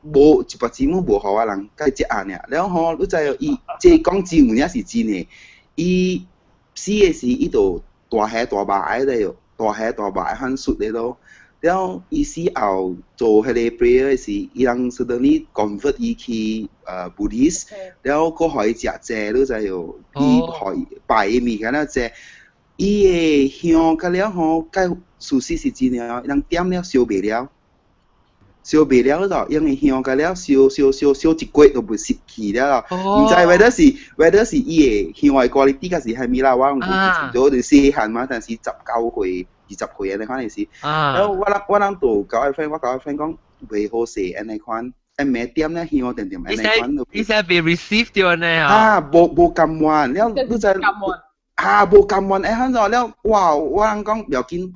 無一百錢無予我人，共伊接案爾，了吼，你知伊這講真有影是真的，伊死的時伊就大下大肉的咧，大下大肉的款術的咯。了伊死後做彼個 prayer 的時，伊人 suddenly convert 伊去Buddhist，了閣予伊食齋，你知無？伊予伊拜伊物件了食，伊的香甲了吼，該事實是真的，人點了燒袂了，燒袂了就因為香甲了燒燒燒燒一過就袂熄去了。毋知 whether 是伊的香的 quality 抑是啥物啦，我毋清楚，就細漢嘛，但是19歲、20歲按呢款的時。了我人就共我 friend，我共我 friend 講袂好勢按呢款，暗暝點咧香定定按呢款。伊才被 receive 掉呢。啊，無無甘願，了你知啊，無甘願會怎了？哇，我人講不要緊，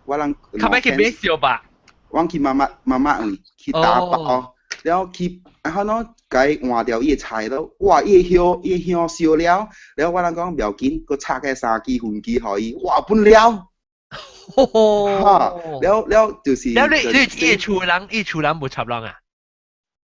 我人。較欲去買燒肉。我去媽媽媽媽位去打包，了去啊，可喏，共伊換掉伊的菜咯。哇，伊的香，伊的香燒了，了我人講不要緊，閣插個三支分支予伊，哇，本了。哈，了了就是。了你你伊厝人，伊厝人無插人啊？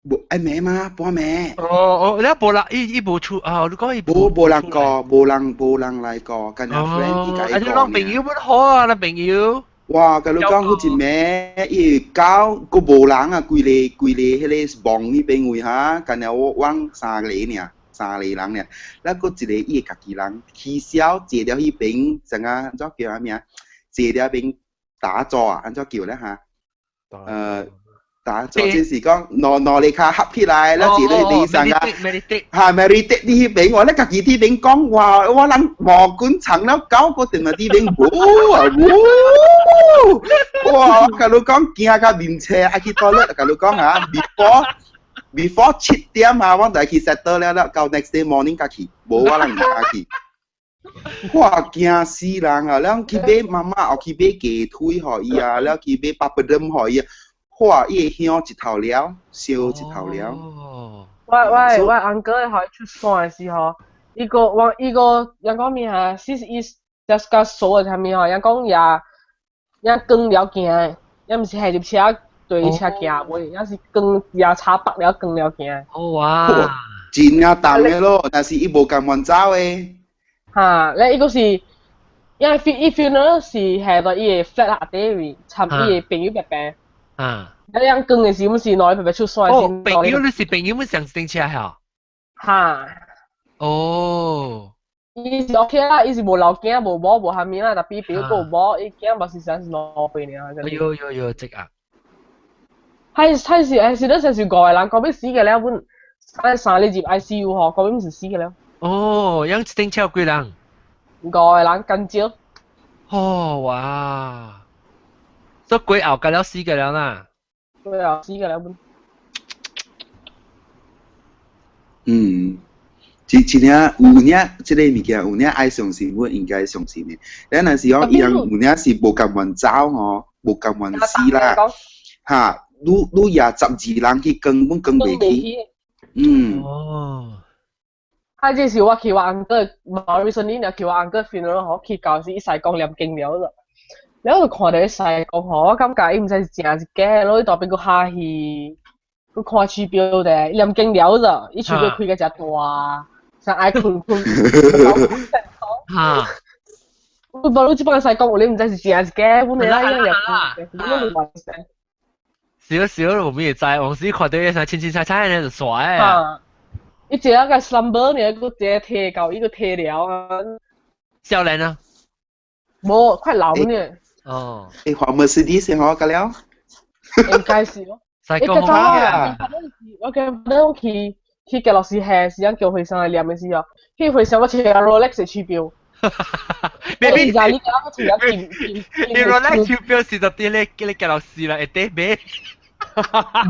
無愛暝嘛，半暝。哦哦，了無人，伊伊無厝啊？你講伊無無人過，無人來過，干焦 friend 去共伊過。啊，你朋友本好啊，你朋友。哇！共你講好一暝，伊搞閣無人啊，規个規個彼個墓彼邊位哈，干焦我阮三個爾，三個人爾，了閣一個伊的家己人，起痟坐了彼邊，怎啊？按怎叫啥名？坐了邊打坐啊？按怎叫咧哈？打坐就是講兩兩个跤合起來，了坐咧地上啊，哈，meditate 佇彼邊，我咧家己佇邊講話，我人毛管長了狗，閣定來佇邊，哇哇，我共你講驚甲面青，愛去 toilet，共你講啊，before 7點啊，我就去 settle 了了，到 next day morning 才去，無我人毋敢去。我驚死人啊！了去買媽媽，哦去買雞腿予伊啊，了去買 papadum 予伊啊。哇！伊的香一頭了，燒一頭了。我 uncle 予伊出山的時候，伊個我伊個人講咩啊？是伊 just 較熟的啥物吼？人講也也光了行的，也毋是下入車對車行袂，也是光也插北了光了行。哦哇！真啊重的咯，但是伊無甘願走的。哈，咧伊個是，因為伊 funeral 是下到伊的 flat 下底位，參伊的朋友伯伯。你樣光的時，毋是兩個伯伯出山。哦，朋友你是朋友們上電車嚇？哈。哦。伊是 OK 啦，伊是無老囝，無某，無蝦米啦，但係朋友都有某，伊囝嘛是啥是2歲爾。哎呦呦呦，這啊！係係是係是，咱是五個人，後尾死個了，阮三日入 ICU 吼，後尾毋是死個了。哦，樣一頂車有幾人？五個人咁少。哦，哇！所以過後個了死個了啦。對啊，死個了本。嗯，真真正有影，這个物件有影愛相信，我應該相信的。咱若是講伊人有影是無甘願走吼，無甘願死啦。哈，愈愈也12人去扛，阮扛袂起。嗯。哦。啊！這是我去我 uncle，嘛 recently 去我 uncle funeral 吼，去到時伊師公念經了了，然後就看到伊師公吼，我感覺伊毋知是真是假咯，伊大邊閣下戲，閣看鼠標的，伊念經了了，伊手錶開個誠大，想愛睏睏。哈！我無你這擺師公，有你毋知是真是假，阮的啦，伊念經，阮都無知。少少我們也知，往時看到伊啥清清彩彩呢就煞的。伊一個 slumber 呢，閣一個提到伊個提了啊。少年啊？無，快老呢。哦。欸，換 Mercedes 好個了。應該是咯。細你個個啊！我記得去嘅老師係時間叫回上來念嘅時候，去回上我穿 Rolex 嘅手錶。 Maybe 你講我穿金金。你 Rolex 手錶是特啲咧，叫你嘅老師啦，會得買。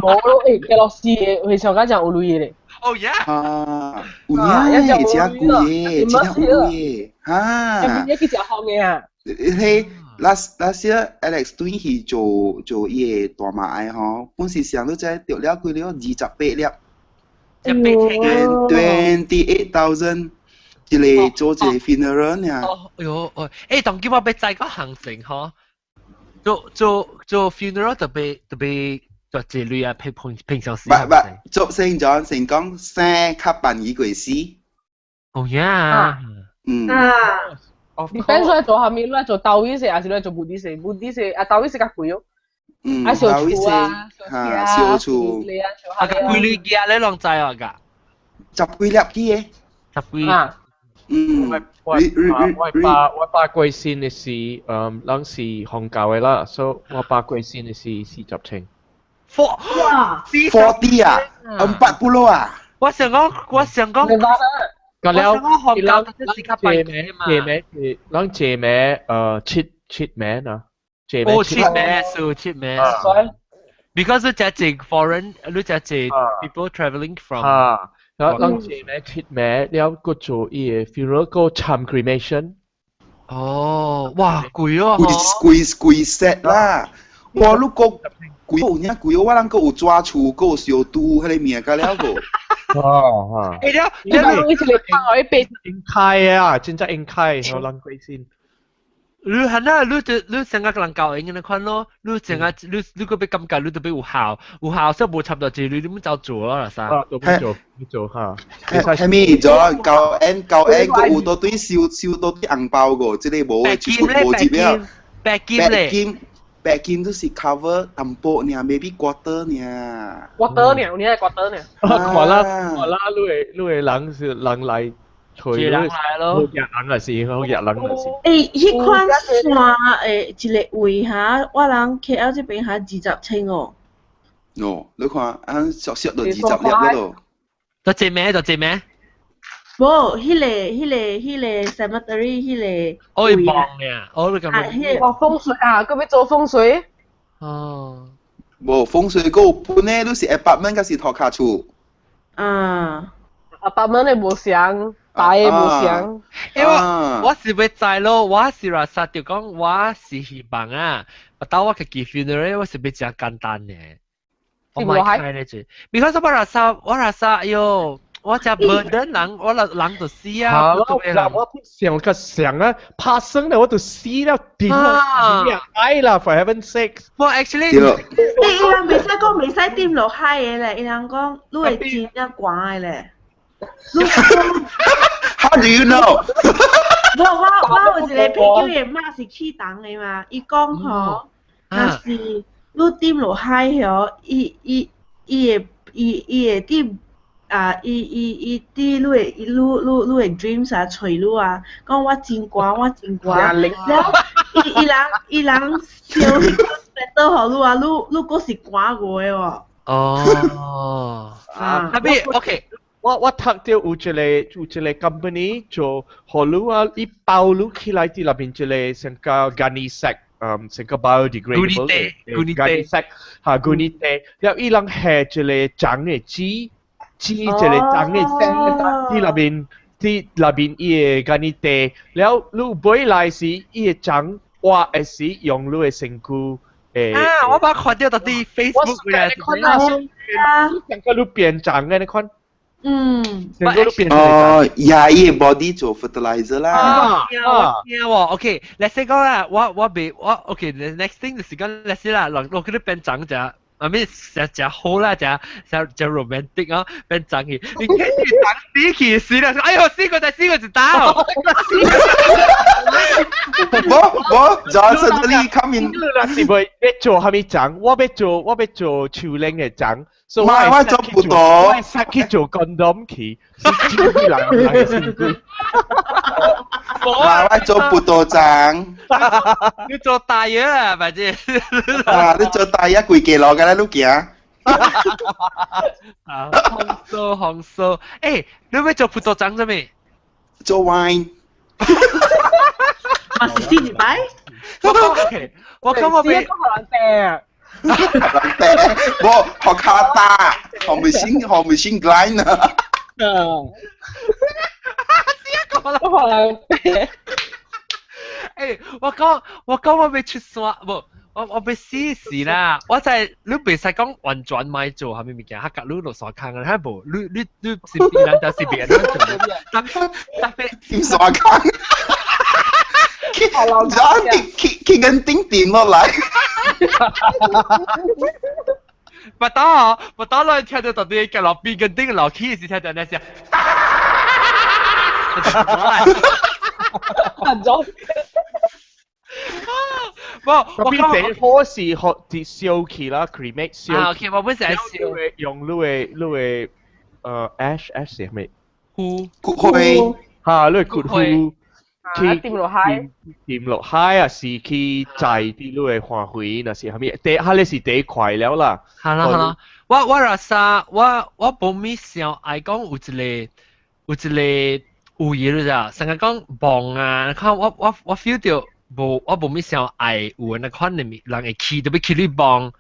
無咯，嘅老師嘅回上講有鐳嘅咧。哦呀！啊，有影真貴嘅，真有鐳嘅，哈！一去食好嘅啊！迄 last year Alex 轉去做伊個大馬愛吼，本是上都知著了幾了28粒。 28,000 一個做一個 funeral 呢。哦，喲，哦，當今我欲知個行程嗬，做 funeral 特別特別做這類啊，平常時。不不，做聖長成講生較辦儀過死。哦呀。嗯。啊。你本身做下面，你做道義式，還是你做 Buddhist 式？Buddhist 啊，道義式較貴哦。嗯，啊，小厝啊，嚇，小厝。啊，幾類嘅你攏知啊？㗎？十幾粒機嘅。十幾。啊。嗯。我爸過身的時，咱是紅教的啦，所以我爸過身的是40千。哇！40 啊，40 啊。我想講，我想講。個了，我想講紅教咱借名借名，咱借名七名啊，借名。哦，七名數七名。Because 你只隻 foreign，你只隻 people traveling from。啊，然後咱借名七名，了個做伊個 funeral 個參 cremation。哦，哇，貴哦！貴貴貴 set 啦！哇，你個貴有影貴，我人閣有紙厝，閣有燒豬，彼個命甲了個。哦，了，你講一個放喺背應開啊，真正應開，我人貴先。你係啊，你就你成個人教應嘅款咯，你成個你個欲感覺你特別有效，有效所以無差不多這類你們就做啦，啥？啊，做做做嚇。係咪咗教 N 教 N 個有多對收多啲紅包個，這個無嘅就無入了。白金咧。白金白金都是 cover 淡薄爾，maybe quarter 爾。 quarter 爾，你係 quarter 爾。看啦看啦，你會人是人來。吹人來咯，好熱人啊是，好熱人啊是。彼款山一個位哈，我人 KL 這邊哈20千哦。哦，你看，俺熟熟就20粒嗰度。就這名就這名。無，彼個 cemetery 彼個。哦，伊幫嘅，哦，你咁樣。哇，風水啊，閣欲做風水。哦。無風水，閣有本咧，你是 apartment 抑是塗跤厝？啊。 apartment 的無相。大的無相。因為我是欲知咯，我是話實就講我是希望啊，但我家己 funeral 我是欲誠簡單的。我莫開咧這，because 我話啥，哎喲，我誠 burden 人，我人就死啊！我想個想啊，拍生了我就死了，點啊？愛啦，for heaven's sake！我 actually，伊人袂使講袂使掂落海的咧，伊人講你會真正寒的咧。 How do you know？無，我有一個朋友的媽是去東的嘛，伊講吼，若是你掂落海吼，伊會佇啊，伊佇你的 dreams 啊，揣你啊，講我真寒，我真寒。了，伊人燒彼個 sweater 予你啊，你閣是寒過的哦。哦。啊。特別 OK。我讀到有一個 company 做，予你啊，伊包你起來佇內面一個成個 gunny sack，成個 biodegradable 的 gunny sack，嚇 gunny 袋，了伊人下一個長的紙，紙一個長的紙佇內面伊個 gunny 袋，了你買來時伊個長活的時用你的身軀。啊！我捌看著佇 Facebook 嘅，你看啊，成個你變長的你看。嗯，哦，呀，伊個 body 做 fertilizer 啦。啊，聽喎，OK，let's say 講啦，我未我 OK，the next thing 就是講，let's say 啦，落佢都變長只，I mean 誠誠好啦，誠誠誠 romantic 啊，變長去，你看佢長死去死啦，哎喲，死過就死過一刀。無無，Johnson 你 come in。你若是欲做啥物長，我欲做樹奶的長。所以我做不到，我會去做 condom 去，是真人人身軀。我做葡萄長。你做大爺啦，反正。啊，你做大爺規家路㗎啦，你行。啊，紅素紅素，欸，你欲做葡萄醬做咩？做 wine。嘛是死一擺。我講，我講我欲。學人病。人病，無學卡打，學未先學未先 grind 啊。嗯。我學人病。欸，我講我欲出山，無。我欲死死啦！我在你袂使講完全莫做啥物物件，較佮你落山坑啊，無你是別人就是別人做，特特別點山坑，去去去跟頂頂落來，不打不打來聽到到底個落邊跟頂落去時聽到那聲，很重。無，我講這火是學啲燒起啦，cremate 燒。啊，OK，我本身係燒。用你個 ash ash 是咩？灰。骨灰。嚇，你骨灰。去掂落海。掂落海啊，是去載啲你個花卉，若是啥物？第，哈你是第一塊了啦。係啦係啦，我若啥，我無咪想愛講有一個有嘢咋，成日講望啊，你看我 feel 到。無，我無咪想愛有那款的人會去，特別去你望，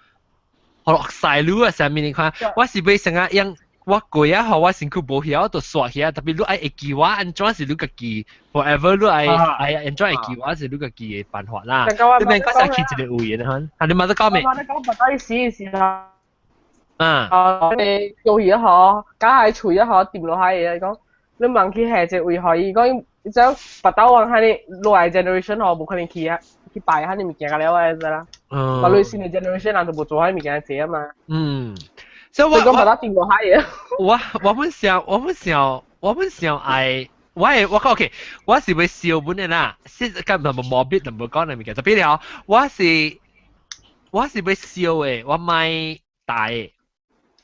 好落曬路啊，啥物你看，我是欲成日用我過啊，予我身軀無曉就刷起啊，特別你愛會記我按怎是你家己，forever 你愛愛按怎會記我是你家己的辦法啦。你免講啥去一個位的哈，啊你嘛得講未？我講白到死的時候，啊，啊，你做嘢嗬，加下喙一嗬，掂落下嘢講，你問佢下一位嗬，伊講。就白豆王喺你落來 generation 嗬，無可能去啊，去拜下你物件了啊，知啦。嗯。白類新的 generation 人就無做下物件濟啊嘛。嗯。所以我講白豆掂落下嘢。我本想愛，我係我講 OK，我是欲燒本的啦，是咁唔無必就無講那物件，特別了，我是欲燒的，我莫大的。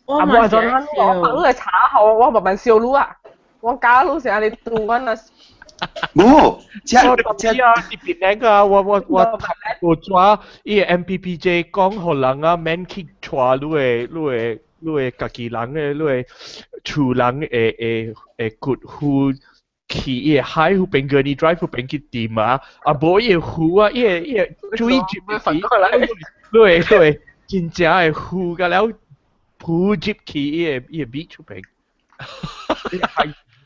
我嘛是我你來查下，我慢慢燒滷啊，我加滷成日你煮我那。無，這這啊，特別那個我抓伊個 MPPJ 講予人啊，免去帶你個家己人的你個厝人的骨灰去伊個海湖邊個，你 drive 湖邊去掂啊，啊無伊個湖啊，伊個水入去，你個真正的湖甲了浮入去伊個 beach 邊。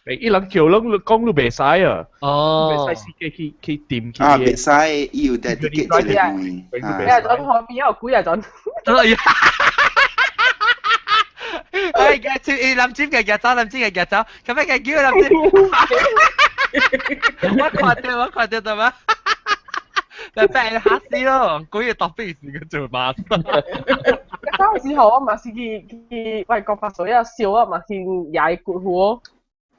伊人叫攏講你袂使啊！哦，袂使司機去掂去。啊，袂使，伊有帶啲一個位。你係陣旁邊有鬼啊陣。哎呀！哎，嘅接林尖嘅夾走，林尖嘅夾走，咁樣嘅叫林尖。我看到得嗎？就俾人嚇死咯！鬼嘢特別是個做馬。嗰陣時候我嘛是去外國發水啊燒啊嘛去壓骨糊。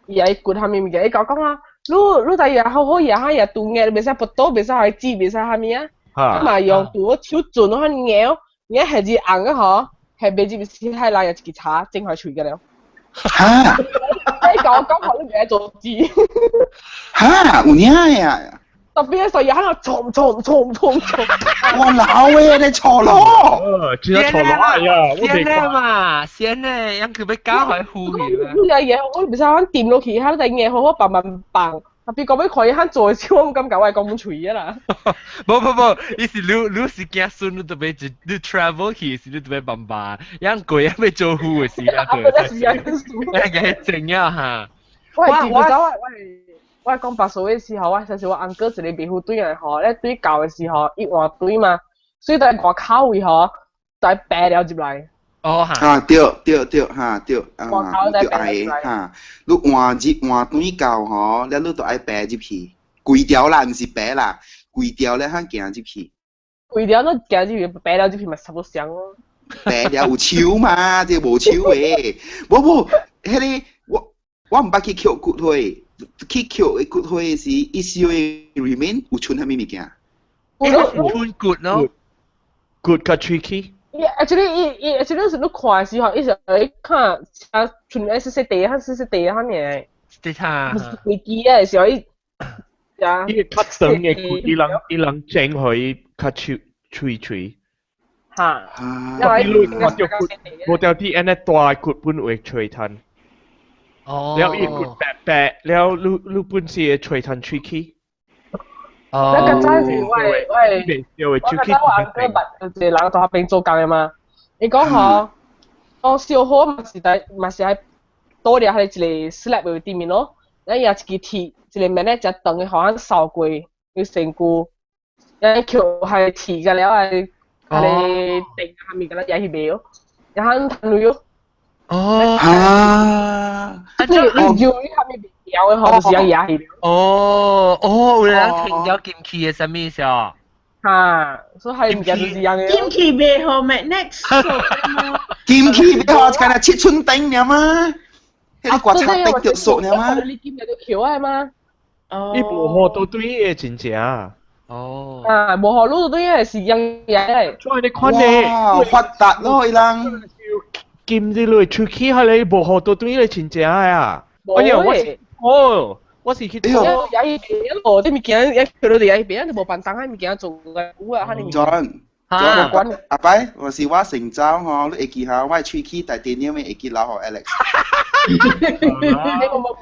伊愛骨啥物物件，伊甲我講啊，你知影好好野哈也拄硬，袂使跋倒，袂使互伊煮，袂使啥物啊。嘛用拄手準我咬，咬下子紅啊吼，下袂入是海內一支叉整開喙個了。哈！伊甲我講好，你袂使做字。哈，有影呀！特別係喺度衝衝衝衝衝！哇老嘅，你錯咯！真係錯咯呀！先咧嘛，先咧，因佢欲搞開呼去啦。你嘢我唔使講掂落去，喺度嘢好好慢慢放。特別講欲看伊肯做的時，我毋敢共我講喙啊啦。無無無，伊是你是驚孫，你特別你 travel 去時，你特別慢慢，因過欲做呼的時啊，對。啊，個正啊哈！我講白數的時候，我就是我翁哥一個別戶對來吼，咧對舊的時候，伊換對嘛，所以在外口位吼，在白了入來。哦哈。啊對對對哈對啊，對愛哈，你換入換對舊吼，了你就愛白入去，規條啦，毋是白啦，規條咧肯行入去。規條都行入去，白了入去嘛差不多相咯。白了有手嘛，這無手的，無無，彼個我毋捌去抾骨灰。去抾的骨灰是伊燒的 remain 有剩啥物物件？剩骨咯，骨較喙齒。伊 actually 伊 actually 是你看的時候，伊是會看啊，剩愛細細地，較細細地較爾。對哈。會記的時候，伊伊較長的骨，伊人伊人整予較喙喙喙。嚇，因為你看到骨，無掉啲安尼大骨本會吹炭。哦。了伊骨白白，了你你本是會吹炭喙齒。哦。那個真是我我較早我阿哥捌有一個人在那邊做工的嘛，伊講吼，講燒火嘛是在嘛是喺倒掠喺一個 slab 的頂面咯，咱也一支鐵，一個面咧誠長的，予咱掃過，有身軀，咱扣係鐵個了係，係個電下面個咱也去賣哦，然後趁鐳哦。哦。啊！你你油你下面掉的吼，就是樣壓去。哦哦，有人停咗金器的啥物意思啊？哈，所以係物件就是樣的。金器袂好 magnet 金器袂好，敢若7寸頂爾嗎？彼個刮擦頂著索爾嗎？你金就扣啊嘛。哦。伊無好都對的真正。哦。啊，無好路對的是樣嘢。做你看咧，哇，發達咯，伊人。金這類出去係你無好都對的真正啊！哎呀，我是哦，我是去做。也一邊咯，啲物件也扣到佇一邊，就無辦當彼物件做個久啊，彼物件。 John，阿伯，我是我成長吼，你會記下我喙齒大電影會記留予 Alex。你冇冇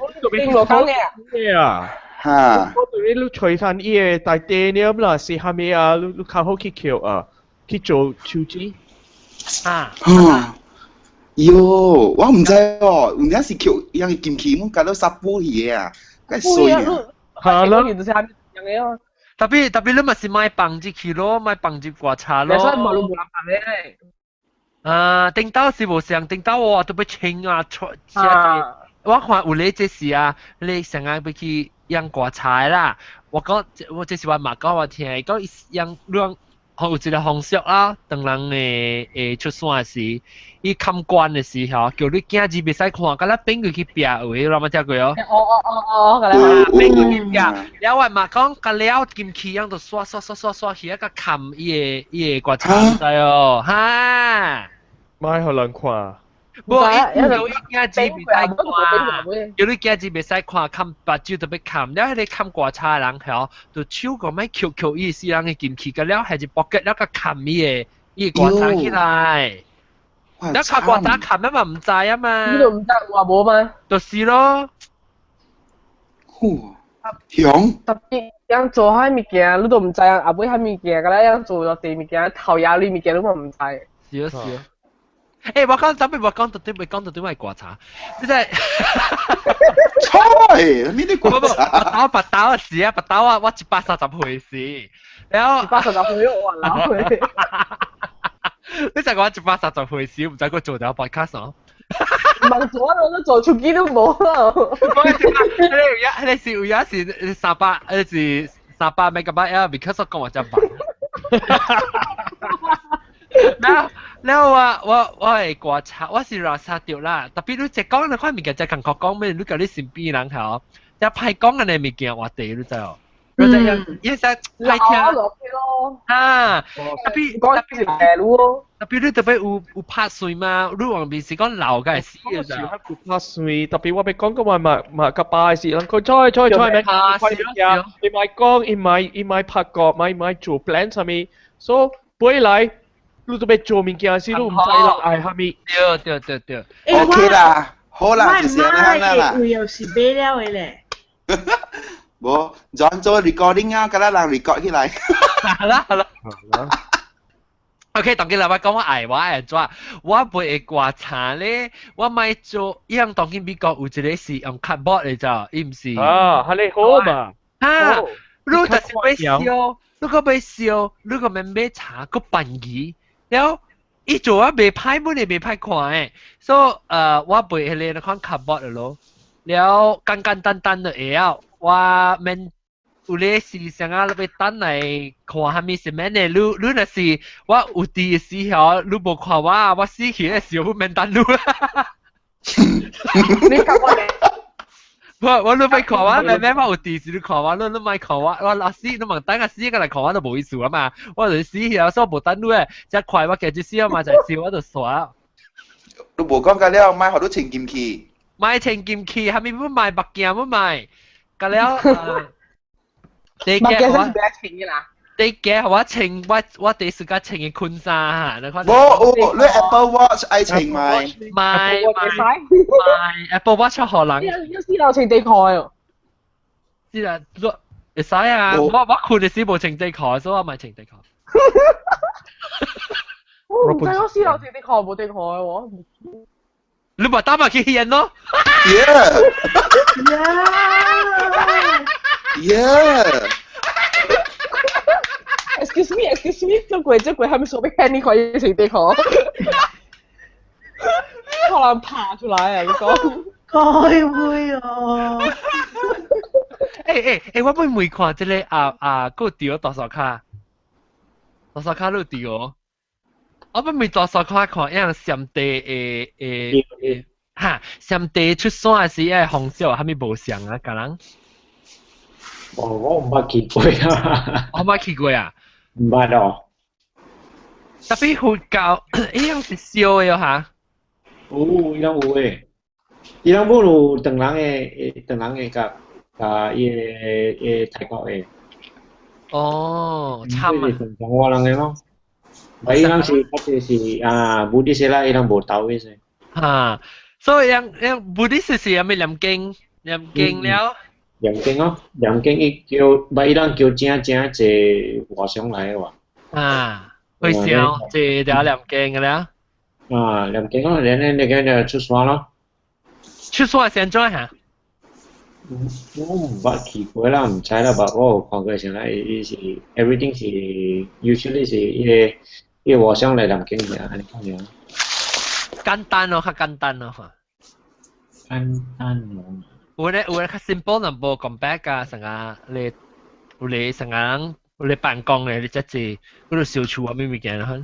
冇講嘅啊？哈！我對你吹散伊個大電影啦，是蝦米啊？你你較好去扣啊，去做手指。啊！喲，我毋知哦，有影是扣樣金器，阮加到殺補去的啊，該衰啊！係咯，就是蝦米樣的哦。特別特別你咪是買放入去咯，買放入刮茶咯。所以無路無人放嘅。啊，頂到是無相，頂到我都欲清啊，出我看有咧這是啊，你成日欲去養刮茶啦。我講我這是我媽講我聽，講養兩。有一個風俗啦，當人會會出山時，伊砍關的時候，叫你囝兒袂使看，敢若變過去壁位，你有無聽過哦？哦哦哦哦，變過去壁，了我嘛講，甲了金器樣就刷刷刷刷刷起來，甲砍伊个伊个棺材，知哦？哈，莫予人看。無，伊叫伊囝兒袂使看，叫你囝兒袂使看，砍目睭都欲砍，了彼個砍棺材的人吼，就手個欲抾抾伊死人的金器，甲了還是搏擊了甲砍伊个伊个棺材起來。了砍棺材砍啊嘛毋知啊嘛。你都毋知有無嗎？就是咯。呼，強。特別樣做彼物件，你都毋知啊，後尾彼物件，敢若樣做落地物件，頭壓你物件，你嘛毋知。是啊是啊。欸，我講特別，我講到對，我講到對，我刮茶，你在，菜，咩啲刮茶？我白刀啊是啊，白刀啊，我130歲時，然後130歲我老歲。你就講130歲時，毋知閣做條 podcast 哦。毋做啊，我都做手機都無啦。我迄個是有影是300，彼是300 megabyte 啊，because 我講話真慢。了了我我我會刮茶，我是垃圾著啦。特別你這講那款物件，這感覺講咩？你共你身邊人吼，這歹講按呢物件話題，你知無？你知影？伊使歹聽咯。啊，特別講是來咯。特別你特別有有拍碎嗎？你往面是講老個死啊！有拍碎，特別我欲講個話嘛嘛較擺是人講菜菜菜免伊莫講，伊莫伊莫拍過，莫莫做 plan 啥物，所以本來。你都欲做物件時，你毋知人愛啥物。對對對對。 OK 啦，好啦，就是按呢啦。我又是買了的咧。無，轉做 recording 啊，敢若人 record 起來。好啦好啦。OK，當今來我講我愛我愛按怎，我袂會刮茶咧，我莫做，伊樣當今美國有一個是用 cardboard 的咋，伊毋是。啊，彼个好嘛。啊，你就是欲燒，你閣欲燒，你閣免買茶，閣便宜。了，伊做啊袂歹，本來袂歹看的，所以我買彼個款 cardboard 的咯。了簡簡單單就會曉，我免有咧是啥啊，欲等來看啥物是免的。你你若是我有佇的時候，你無看我，我死去的時候，我免等你啦。你講我咧？我我你欲看我，明明我有佇時你看我，你你莫看我，我若死你問等下死過來看我都無意思啊嘛。我就死去啊，所以無等你的，這快我家己死啊嘛，就燒我就煞。你無講甲了，莫予你穿金器。莫穿金器，啥物欲買目鏡欲買，甲了。目鏡是袂穿的啦。你嘅我穿我我第時間穿嘅困衫嚇，你看。冇有，你 Apple Watch 愛穿咪？買買買 Apple Watch 予人。有時留穿底褲哦。是啊，會使啊！我我困嘅時無穿底褲，所以我咪穿底褲。我唔知我試留穿底褲無底褲喎。你咪打埋去人咯。 Yeah. Yeah. Excuse me, excuse me，這鬼這鬼還沒說被看你可以穿底褲。可能爬出來啊！你講。該會哦。欸欸欸！我每每看這個啊啊，閣掉大掃卡，大掃卡都掉。我每每大掃卡看，樣上帝會會會哈，上帝出山時愛紅色，啥物無相啊？共人？哦，我毋捌去過啊。我捌去過啊。毋捌哦。 Tapi 佛教，伊樣是燒的哈。有，伊攏有的。伊攏無有唐人的，唐人的佮佮伊个伊泰國的。哦，參啊。中國人的咯。伊攏是較濟是啊，Buddhist 啦，伊攏無鬥的是。哈，所以樣樣 Buddhist 是啥物念經，念經了。念經哦，念經伊叫，伊攏叫正正濟和尚來的話。啊，會燒濟條念經的了。啊，念經哦，然後那個就出山咯。出山是按怎嚇？我毋捌去過啦，毋知啦，but 我有看過啥啦，伊是 everything 是 usually 是伊個伊個和尚來念經爾，按呢款爾。簡單咯，較簡單咯嚇。簡單咯。有咧有咧較 simple 淡薄 compare 啊，成個你有咧成個人有咧辦公咧，你遮濟嗰度小厝啊，咩物件啦？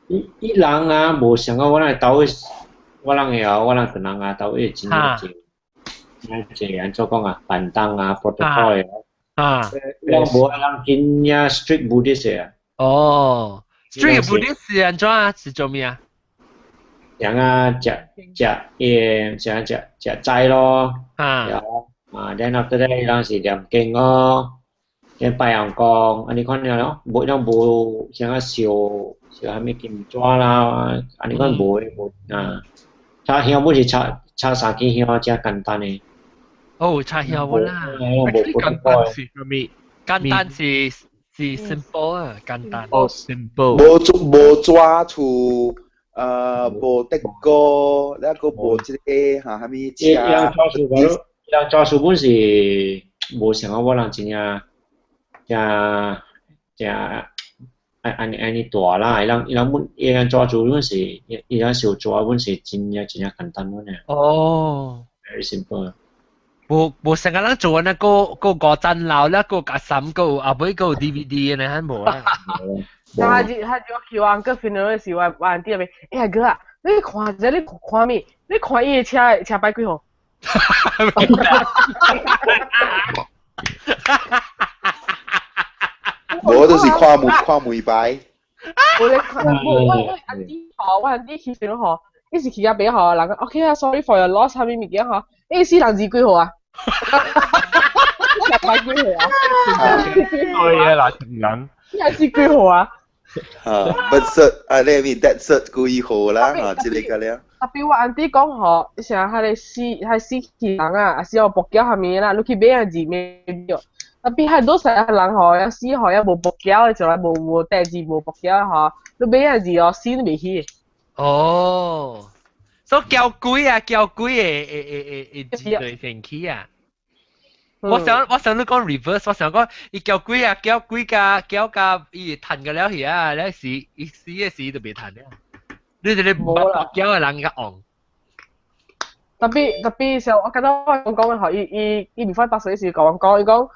伊伊人啊，無像講我人兜我人會曉，我人唐人啊，兜會真濟真濟按怎講啊，辦當啊，protocol 的。啊。人無人真正 strict Buddhist 啊。哦，strict Buddhist 是按怎啊？是做咩啊？人啊，食食伊個食食食齋咯。啊。啊，然後after that 人是念經咯，then 拜陽公，按呢款爾咯，無人無啥個燒燒啥物金紙啦，按呢款無的無啊。插香本是插插三支香，真簡單的。哦，插香本啦。無簡單是啥物？簡單是是 simple 啊，簡單。哦，simple。無做無紙厝，無得歌，那個無這個嚇，啥物伊人抓數本，人抓數本是無像我人真正真真按按按呢大啦，伊人伊人本伊人抓住本是伊伊人燒紙本是真正真正簡單本啊。哦。 Very simple。無無成個人做那個個五層樓啦，個加三個後尾個 DVD 呢，還無啊。他就他就去我個 funeral 時，我我弟那邊，哎呀哥啊，你看這你看咩？你看伊的車車牌幾號？無就是看門看門牌。我咧看，我我阿弟吼，我阿弟去 funeral 吼，伊是去甲買吼，人講 OK 啊，sorry for your loss，啥物物件吼，伊死人字幾號啊？車牌幾號啊？對啊，嗱，人。你係是幾號啊？啊，birth cert 啊，你咪 death cert 幾號啦？啊，這個個了。 Tapi 我 auntie 講吼，像彼个死，彼個死去人啊，抑是有佛教啥物啦，你去買個字買著。Tapi 彼多數人吼，抑死吼，抑無佛教的，就來無無代誌無佛教吼，你買個字哦，死都袂去。哦，所以叫鬼啊，叫鬼會會會會會字對成去啊。我想我想你講 reverse，我想講伊叫鬼啊，叫鬼甲叫甲伊趁個了去啊，了死伊死的時就袂趁了。你這個無佛教的人較戇。 Tapi tapi 像我覺得我講講吼，伊伊伊 before 8歲時甲我講，伊講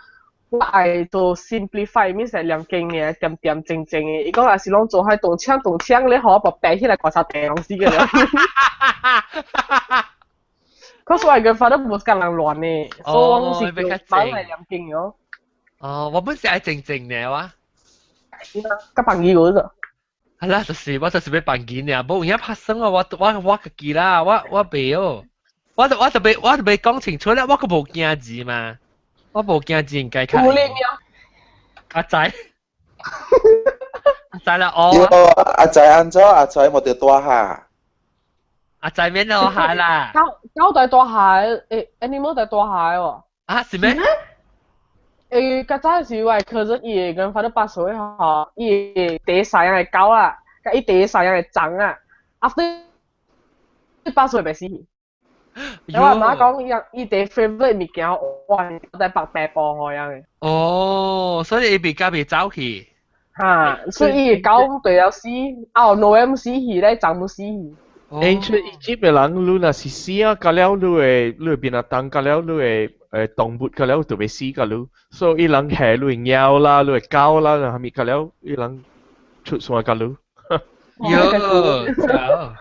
我愛做 simplify，means 係念經嘅，點點靜靜的。伊講若是攏做彼動槍動槍，你予我白起來觀察地攏死個了。可是我 grandfather 無共人亂的，所以我是叫人來念經喲。哦，我本是愛靜靜的哇。甲放機嗰個。係啦，就是我就是欲放機爾，無影拍算啊！我我我家己啦，我我袂哦，我就我就欲我就欲講清楚啦，我閣無驚字嘛，我無驚字應該較。有咧阿仔，阿仔啦，哦。阿仔按怎？阿仔無著大下。阿仔免落下啦。狗狗大大下，誒，animal 大大下喎。啊，是咩？誒，較早時我 cousin 伊個 grandfather pass 咗吼，伊會第三樣的狗啦，佮伊第三樣的髒啊，after pass 咗袂死。我阿媽講，伊伊第 favorite 物件，哇，在白白布予樣的。哦，所以伊袂敢袂走去。哈，所以伊狗對了死，啊，Noel 死去咧，髒毋死去。 Ancient Egypt 的人，你若是死啊，甲了你會變啊當，甲了你會動物，甲了就會死甲你，所以伊人下你會貓啦，你會狗啦，啥物甲了伊人出山甲你。喲，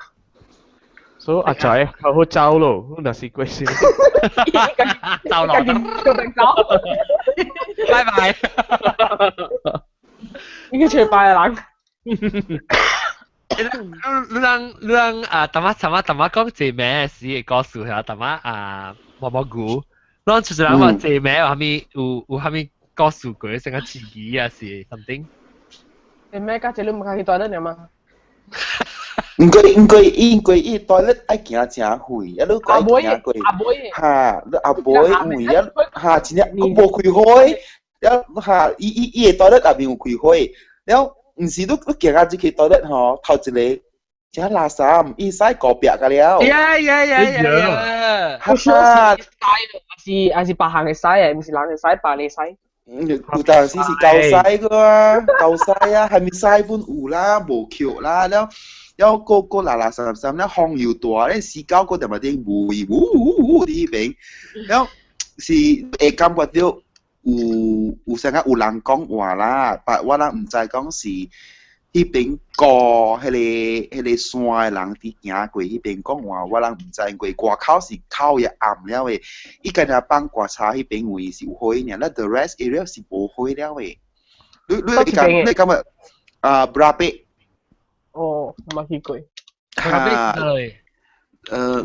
所以阿仔較好走咯，你若是過身。走咯，決定走。拜拜。已經全拜人。你人你人啊，淡仔淡仔淡仔講這名是個故事嚇，淡仔啊毛毛菇，咱就是人話這名有啥物有啥物故事過，成個刺激啊是 something。這名甲這你毋較去 toilet 嘛？毋過因過伊 toilet 愛行誠遠，啊你愛行過，阿妹，哈，你阿妹有位啊，哈，真正佫無開火，了哈，伊伊伊個 toilet 內面有開火，了。毋是你你行啊入去 toilet 吼，頭一個誠垃圾，伊使隔壁個了。呀呀呀呀！哈哈，是還是別項的屎的，毋是人的屎，別的屎。有當時是狗屎個啊，狗屎啊，係咪屎本有啦，無橋啦，了了個個垃垃雜雜，了風又大，咧死狗個踮內頂霧霧霧霧佇彼邊，了是會感覺著有有啥個有人講話啦，但我人毋知講是彼邊過彼個山的人佇行過彼邊講話，我人毋知，因為外口是口也暗了的，伊干焦放觀察彼邊位是有火爾，咱 the rest area 是無火了的。你感覺啊？布拉貝？哦，冇去過。哈，當然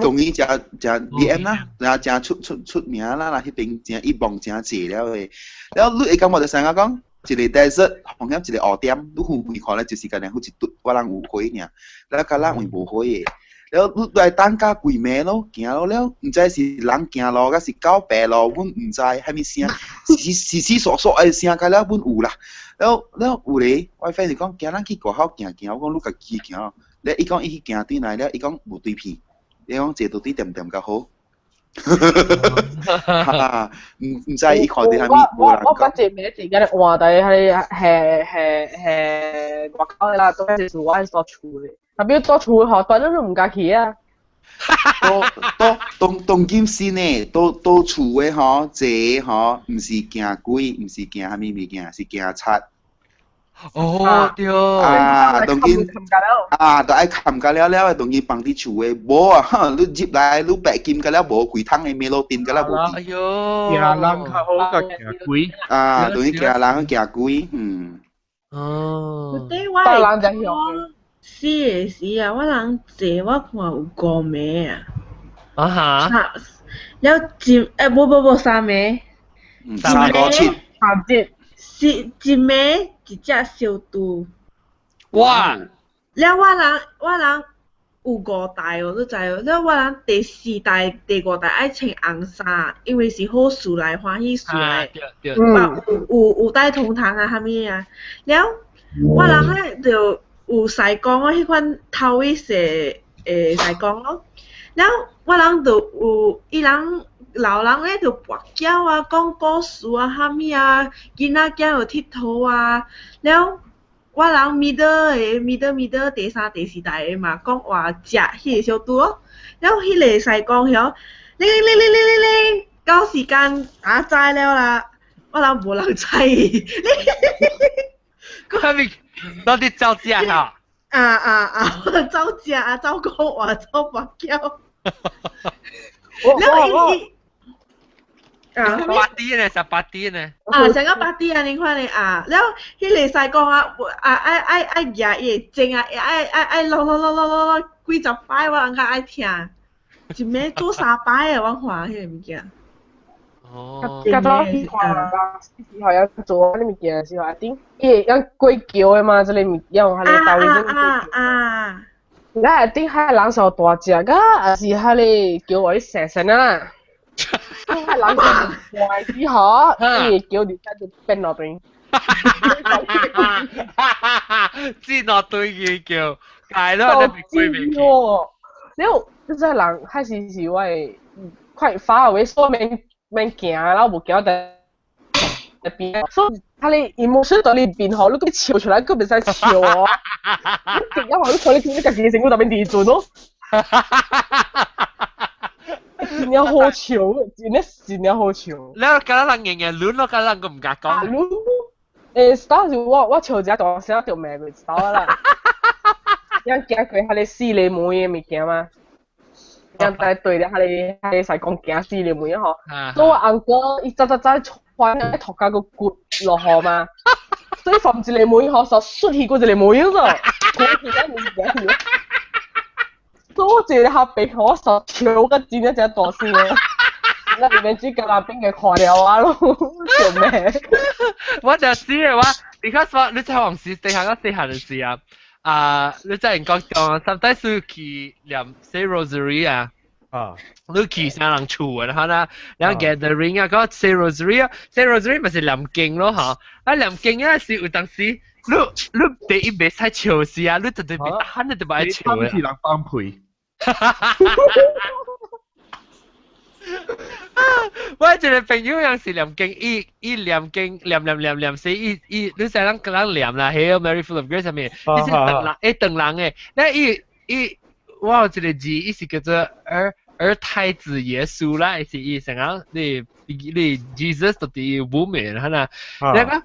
誠誠 BM 啦，誠出名啦，啦彼邊誠伊望誠濟了的。了你會感覺就啥個講？一個 desert 旁邊一個烏點，你遠遠看咧就是干焦好一嘟，我人有火爾，了較咱位無火的。了你來等甲規暝咯，行咯了，毋知是人行路，抑是狗爬路，阮毋知啥物聲，窸窸窣窣的聲，甲了阮有啦。了了有咧，我 friend 是講，行咱去外口行行，我講你家己行。了伊講伊去行轉來了，伊講無對片，伊講坐倒對恬恬較好。哈，毋知伊看著啥物，無人講。我捌一暝一間換佇彼個下下下外口的啦，都是我蹛厝的。特別蹛厝吼，當然都毋敢去啊。都都當當今時呢，蹛蹛厝的吼，坐吼，毋是驚鬼，毋是驚啥物物件，是驚賊。哦，對。啊，當今啊，都愛冚甲了了的，當今放佇厝的，無啊，你入來你白金甲了無，規桶的美樂定甲了無。哎喲，驚人較好過驚鬼。啊，當今驚人驚鬼，嗯。哦。對我我死的時啊，我人坐我看有五暝啊。啊哈。了一無無無三暝。三五七。三隻。是一暝一隻小豬。哇！了我人有五代哦，你知無？了我人第四代、第五代愛穿紅衫，因為是好事來歡喜事來。有有帶通糖啊，啥物啊？了我人咧就有師公哦，彼款頭一世的師公咯。了我人就有伊人老人咧就跋筊啊，講故事啊，啥物啊，囡仔囝有𨑨迌啊。了我人 middle 的 middle middle 第三、第四代的嘛，講話食彼個小豬咯。了彼個師公曉，鈴鈴鈴鈴鈴鈴，到時間打齋了啦，我人無人睬伊。佢咪到底走食哈？啊啊啊！走食啊，走講話，走跋筊。了伊伊啊，party 呢？食 party 呢？啊，成個 party 啊，你看咧啊，了彼個師公啊，啊愛愛愛舉伊個鐘啊，愛愛愛挼挼挼挼挼挼幾十擺，我人較愛聽。一暝做三擺的，我看彼個物件。哦。較早去看時候有做嗰啲物件時候，一定伊會過橋的嘛，這個物件有彼个道理。啊啊！我一定彼人數大隻個，還是彼個橋位細細啊？彼人數大之後，伊個橋直接就變落邊。剪落對嘅橋，解咯，你別歸別去。了，這個人開始是我的快發位，所以免免行，然後無行在邊，所以他咧 emotion 在你邊吼，你閣笑出來，閣袂使笑哦。你極一話，你看你你家己的身軀特別離準咯。真正好笑，真正真正好笑。你敢若人硬硬亂咯，敢若人閣毋敢講。亂。欸，當時我笑一下大聲就罵過一道啦。咱行過彼个四個門的物件嘛，咱在對著彼个彼个西講行四個門吼。所以我翁哥伊早早早穿個頭殼閣骨落雨嘛，所以放一個門吼，就摔去過一個門咗，所以我一個合並我手笑甲真正真大聲。那裡面只個人邊個看了我咯，笑咩？我就知嘅話，because 我你在黃時地下個細漢的時啊，啊，你在英國講，sometimes 去念 say rosary 啊。啊！你去啥人厝啊？然後呢，然後 gathering 啊，嗰 say rosary 啊，say rosary 咪是念經咯，嗬。啊，念經啊是有當時，你你第一袂使笑死啊，你絕對袂得，你就袂愛笑啊。是人放屁。我一個朋友有時念經，伊伊念經念念念念死，伊伊你知人人念啦，Hail Mary full of grace 啥物，伊是長人，伊長人的，那伊伊我有一個字，伊是叫做兒兒太子耶穌啦，伊是伊成講你你 Jesus 到底母名啦，那那個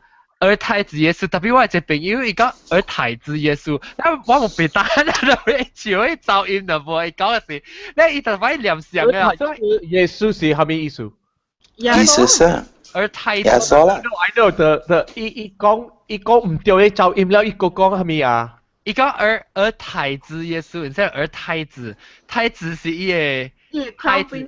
兒太子耶穌，特別我一個朋友，伊講兒太子耶穌，那我無別答，那就笑伊噪音就無，伊講的是，那伊特別念上嘅。耶穌是啥物意思？耶穌啊。兒太子。耶穌啦。 I know the the 伊伊講伊講毋對，伊噪音了，伊閣講啥物啊？伊講兒兒太子耶穌，然之後兒太子，太子是伊個太子。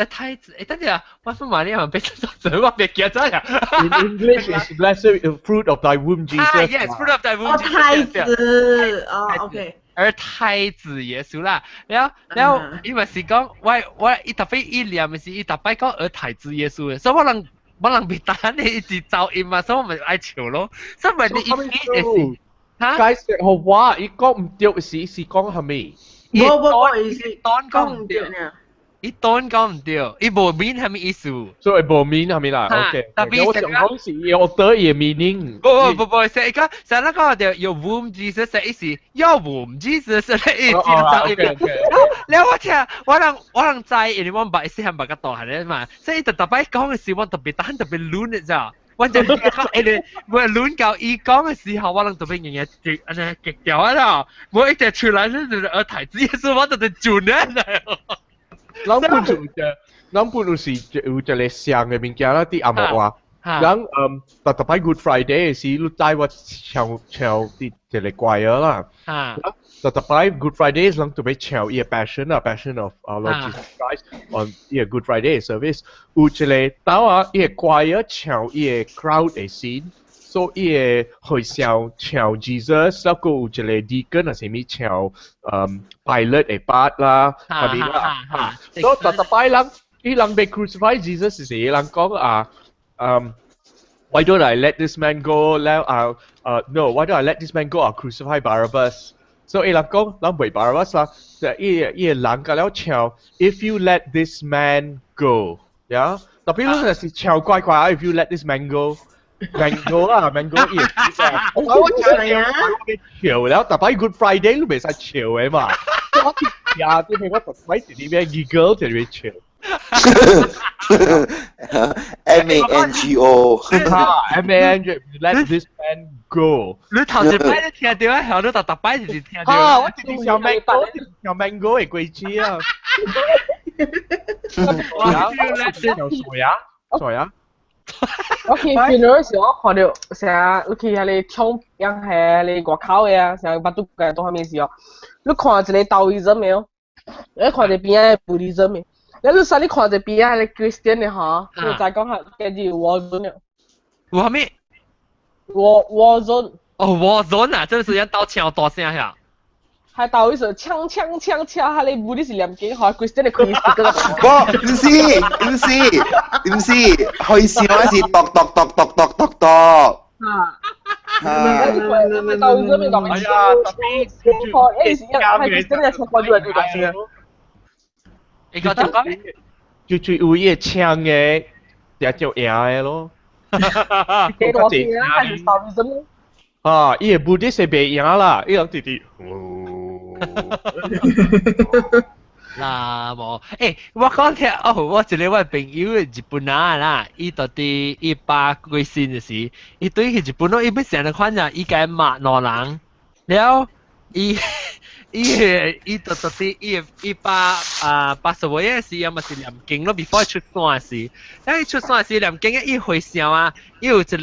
太子，欸，等陣，我想問你，係咪俾咗我別記得呀？In English is blessed fruit of thy womb, Jesus. 啊，yes, fruit of thy womb. 哦，太子，哦，OK。而太子耶穌啦，然後然後伊咪是講，我我伊特別伊念是伊特別講而太子耶穌嘅，所以我人我人別單你一直噪音嘛，所以我咪愛笑咯。所以咪你意思是嚇？解釋好話，伊講毋對是是講啥物？無無無，伊是當講毋對。伊當講毋對，伊無 mean 啥物意思。所以無 mean 啥物啦？OK。特別我想講是伊學得伊 meaning。不不不，是伊講，是那個就有 womb Jesus，是意思有 womb Jesus，是伊知道伊。了我聽，我人我人知，因為我捌細漢捌較大漢咧嘛，所以特特擺講嘅時，我特別單特別亂嘅咋。我就講，欸，我亂到伊講嘅時候，我人特別硬硬極按呢極掉啊啦，我一直出來就是兒太子耶穌，我特別準咧。咱本就咱本有是有一個像的物件啦，佇紅毛話，咱嗯，特特擺 Good Friday 時，你知我唱唱佇一個 choir 啦。特特擺 Good Friday，咱特別唱伊個 Passion 啊，Passion of Our Lord Jesus Christ on 伊個 Good Friday service，有一個兜啊，伊個 choir 唱伊個 crowd 的先。所以伊個學校唱 Jesus，แล้วก็有一個 deacon 啊，啥物唱嗯 Pilate 的 part 啦，係咪啦？所以特特擺人，伊人被 crucify Jesus 時，伊人講啊，嗯，Why don't I let this man go？แล้ว啊啊，No，why don't I let this man go？I crucify Barabbas。所以伊人講，人袂 Barabbas 啦，就伊伊個人甲了唱，If you let this man go，呀，特別你若是唱怪怪啊，If you let this man go。mango 啦，mango 葉我我唱我笑了，特別 Good Friday 你袂使笑的嘛。我呀，啲我特別是啲咩 giggle 就會笑。 M A N G O M A N G Let this man go。你頭一擺你聽到啊，後你特特擺就是聽到。啊，我直接唱 mango，唱 mango 的果子啊。我唱水啊，水啊。我去 funeral 時，我看到成日你去遐個窗，樣係個外口的啊，成日巴肚個當下面時哦，你看一個 Taoism 的哦，你看一邊仔 Buddhism 的，你老細你看這邊啊，你 Christian 的嗬，你再講下跟住 war zone 了。有啥物？War zone。哦，war zone 啊，真是一刀槍大聲呀！係到時槍槍槍槍，下你無你是念經，嗬，Christian 的開 speaker。不，唔是，唔是，唔是，開聲是剁剁剁剁剁剁剁。啊！啊！到這邊講，哎呀，特別誒，是一係 Christian 的唱歌就係大聲。你講點講？就最有伊個槍嘅，就就贏嘅咯。幾多聲啊？還是到什麼？啊！伊個目的是袂贏啦，伊人直直。嗱無，欸，我講聽哦，我一個我朋友日本人啦，伊到底伊百幾歲的時，伊對去日本咯，伊欲成日看咋，伊共罵兩人，了伊伊伊到到底伊伊百啊80歲的時，嘛是念經咯，before 出山時，但伊出山時念經，伊回想啊，伊有一個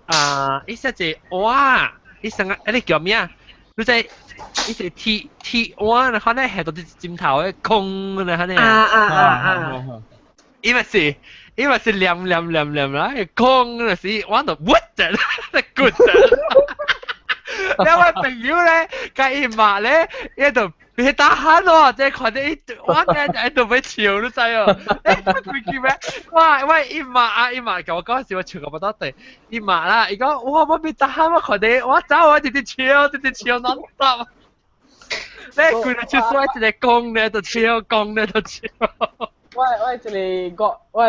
啊，伊寫一個碗，伊成個，你叫咩啊？你知伊是鐵鐵碗，然後咧下到啲枕頭的空咧，安尼啊啊啊啊！伊嘛是念念念念啦，空就是我就屈啫，骨啫。你我朋友咧，共伊罵咧，伊就別打喊喎，即係看到伊，我咧就喺度欲笑，你知哦？欸，佢叫咩？我我伊罵啊，伊罵，共我講時我笑到無得地，伊罵啦，伊講我我別打喊，我看到我走，我直直笑，直直笑 non stop。你規日出山一個講咧就笑，講咧就笑。我我一個個我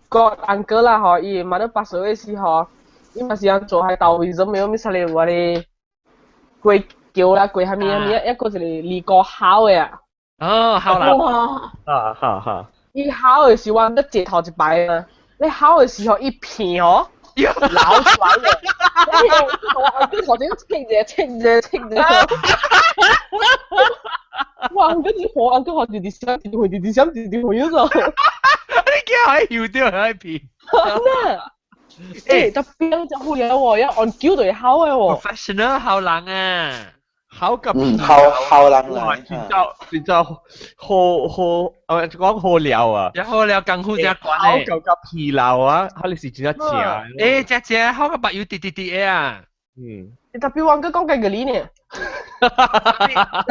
個 uncle 啦吼，伊嘛咧八歲的時候，伊嘛是按做係 Taoism 的，咪出嚟話咧過橋啦，過蝦米蝦米，一個一個離個考的啊。哦，考啦。啊哈哈。伊考的時我得接頭一擺啊，你考的時候一片哦，流出來的。我我頭先清者清者清者。哇！跟住我跟我弟弟想，弟弟會弟弟想，弟弟會嗰種。你驚係搖掉喺片？真啊！欸，特別就好嘢喎，一按橋就會考嘅喎。 Professional 考人啊！考個考考人來，真正真正好好，講好料啊！一好料功夫真懸咧。考夠疲勞啊！佢哋是真正正。欸，真正考個目油滴滴滴的啊！嗯。特別我閣講緊個理呢。特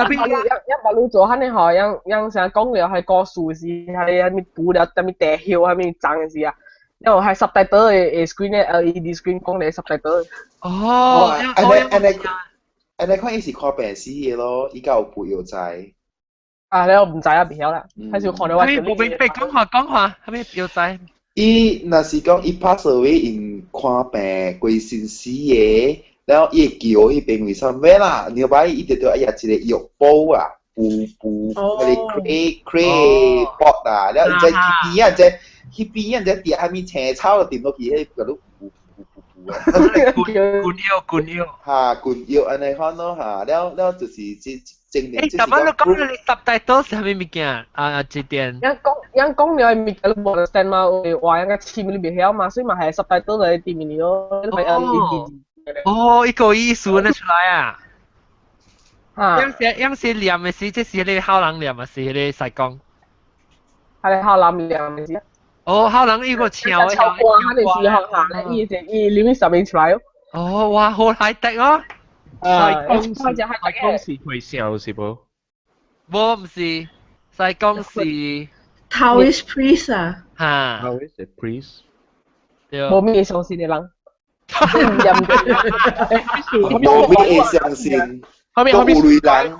別一一白你做肯定吼，樣樣成講了係故事時，係啥物補了，啥物地葉，啥物長的時啊。因為係 subtitle 的 screen 咧，LED screen 講咧 subtitle。哦，按呢按呢按呢看伊是看病死的咯，伊敢有背藥知。啊，你我毋知啊，袂曉啦，還是看到我。無明白講話講話，啥物藥知？伊若是講伊 pass away 因看病規身死的，然後伊會橋彼邊為啥物啦？你擺伊就著愛一個藥煲啊，布布彼個 clay clay pot 啊，了伊再去邊啊，再去邊啊，再滴啥物青草就沉落去，彼個都布布布布啊。滾藥滾藥。哈，滾藥按呢款咯哈，了了就是這證明。欸，但係你講你 subtitle 是啥物物件？啊，這點。樣講樣講了物件你無 understand 嘛，有話樣個簽你袂曉嘛，所以嘛係 subtitle 來對面咯，係 LED。哦，一個意思呢出來啊！啊，樣些樣些念的是，這是彼個好人念的，是彼個西講。係好人念的是。哦，好人伊個唱的。唱歌，他哋是學下，伊是伊裡面上面出來哦。哦，哇，好來得哦！西講是西講是會笑是無？無，毋是，西講是。 Taoist priest 啊。哈。 Taoist priest。對。無咩相信的人。無咩會相信，後面後面有類人。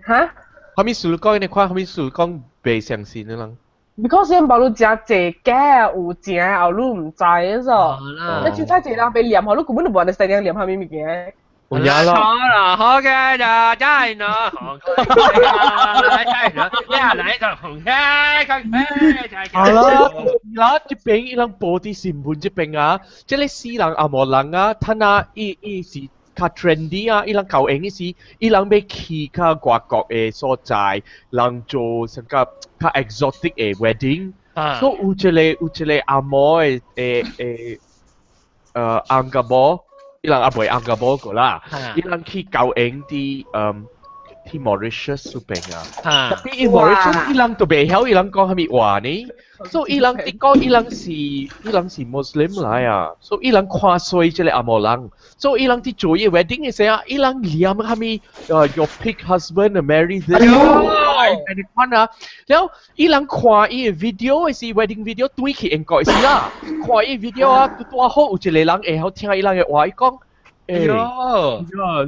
哈？後面數講你看，後面數講袂相信的人。 Because 因把你食濟假有正，後你毋知嗰種。你凊彩一個人被念，予你根本就無 understand 念啥物物件。有影咯。好啦，好嘅就真咯，好嘅，來就紅嘅，好啦，啦，這邊伊人報啲新聞這邊啊，這個死人阿無人啊，他那伊伊是較 trendy 啊，伊人舊用的是，伊人欲去較外國的所在，人做成個較 exotic 的 wedding，所以有一個有一個阿嬷的的的，翁甲某。伊人也袂翁甲某過啦，伊人去交應佇嗯佇 Mauritius 嗰邊啊。特別伊 Mauritius 伊人都袂曉伊人講啥物話呢，所以伊人佇講伊人是 Muslim 來啊，所以伊人看衰這個紅毛人，所以伊人佇做伊 wedding 嘅時候，伊人念啥物your pick husband and marry this，你看啊，然後伊人看伊嘅 video 嘅是 wedding video 對去英國時啦，看伊 video 啊，拄好有一個人會曉聽伊人嘅話，伊講。欸，呀，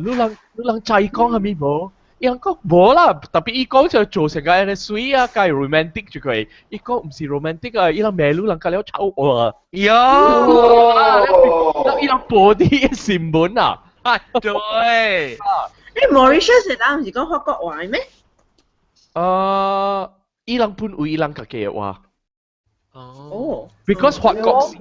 你人知講啥物無？伊人講無啦，特別伊講就做成個按呢媠啊，介 romantic 就個，伊講毋是 romantic 啊，伊人罵你人甲了臭話。喲，伊人報啲新聞啊。啊，對。你 Mauritius 人毋是講法國話咩？伊人本有伊人家己嘅話。哦。 Because 法國是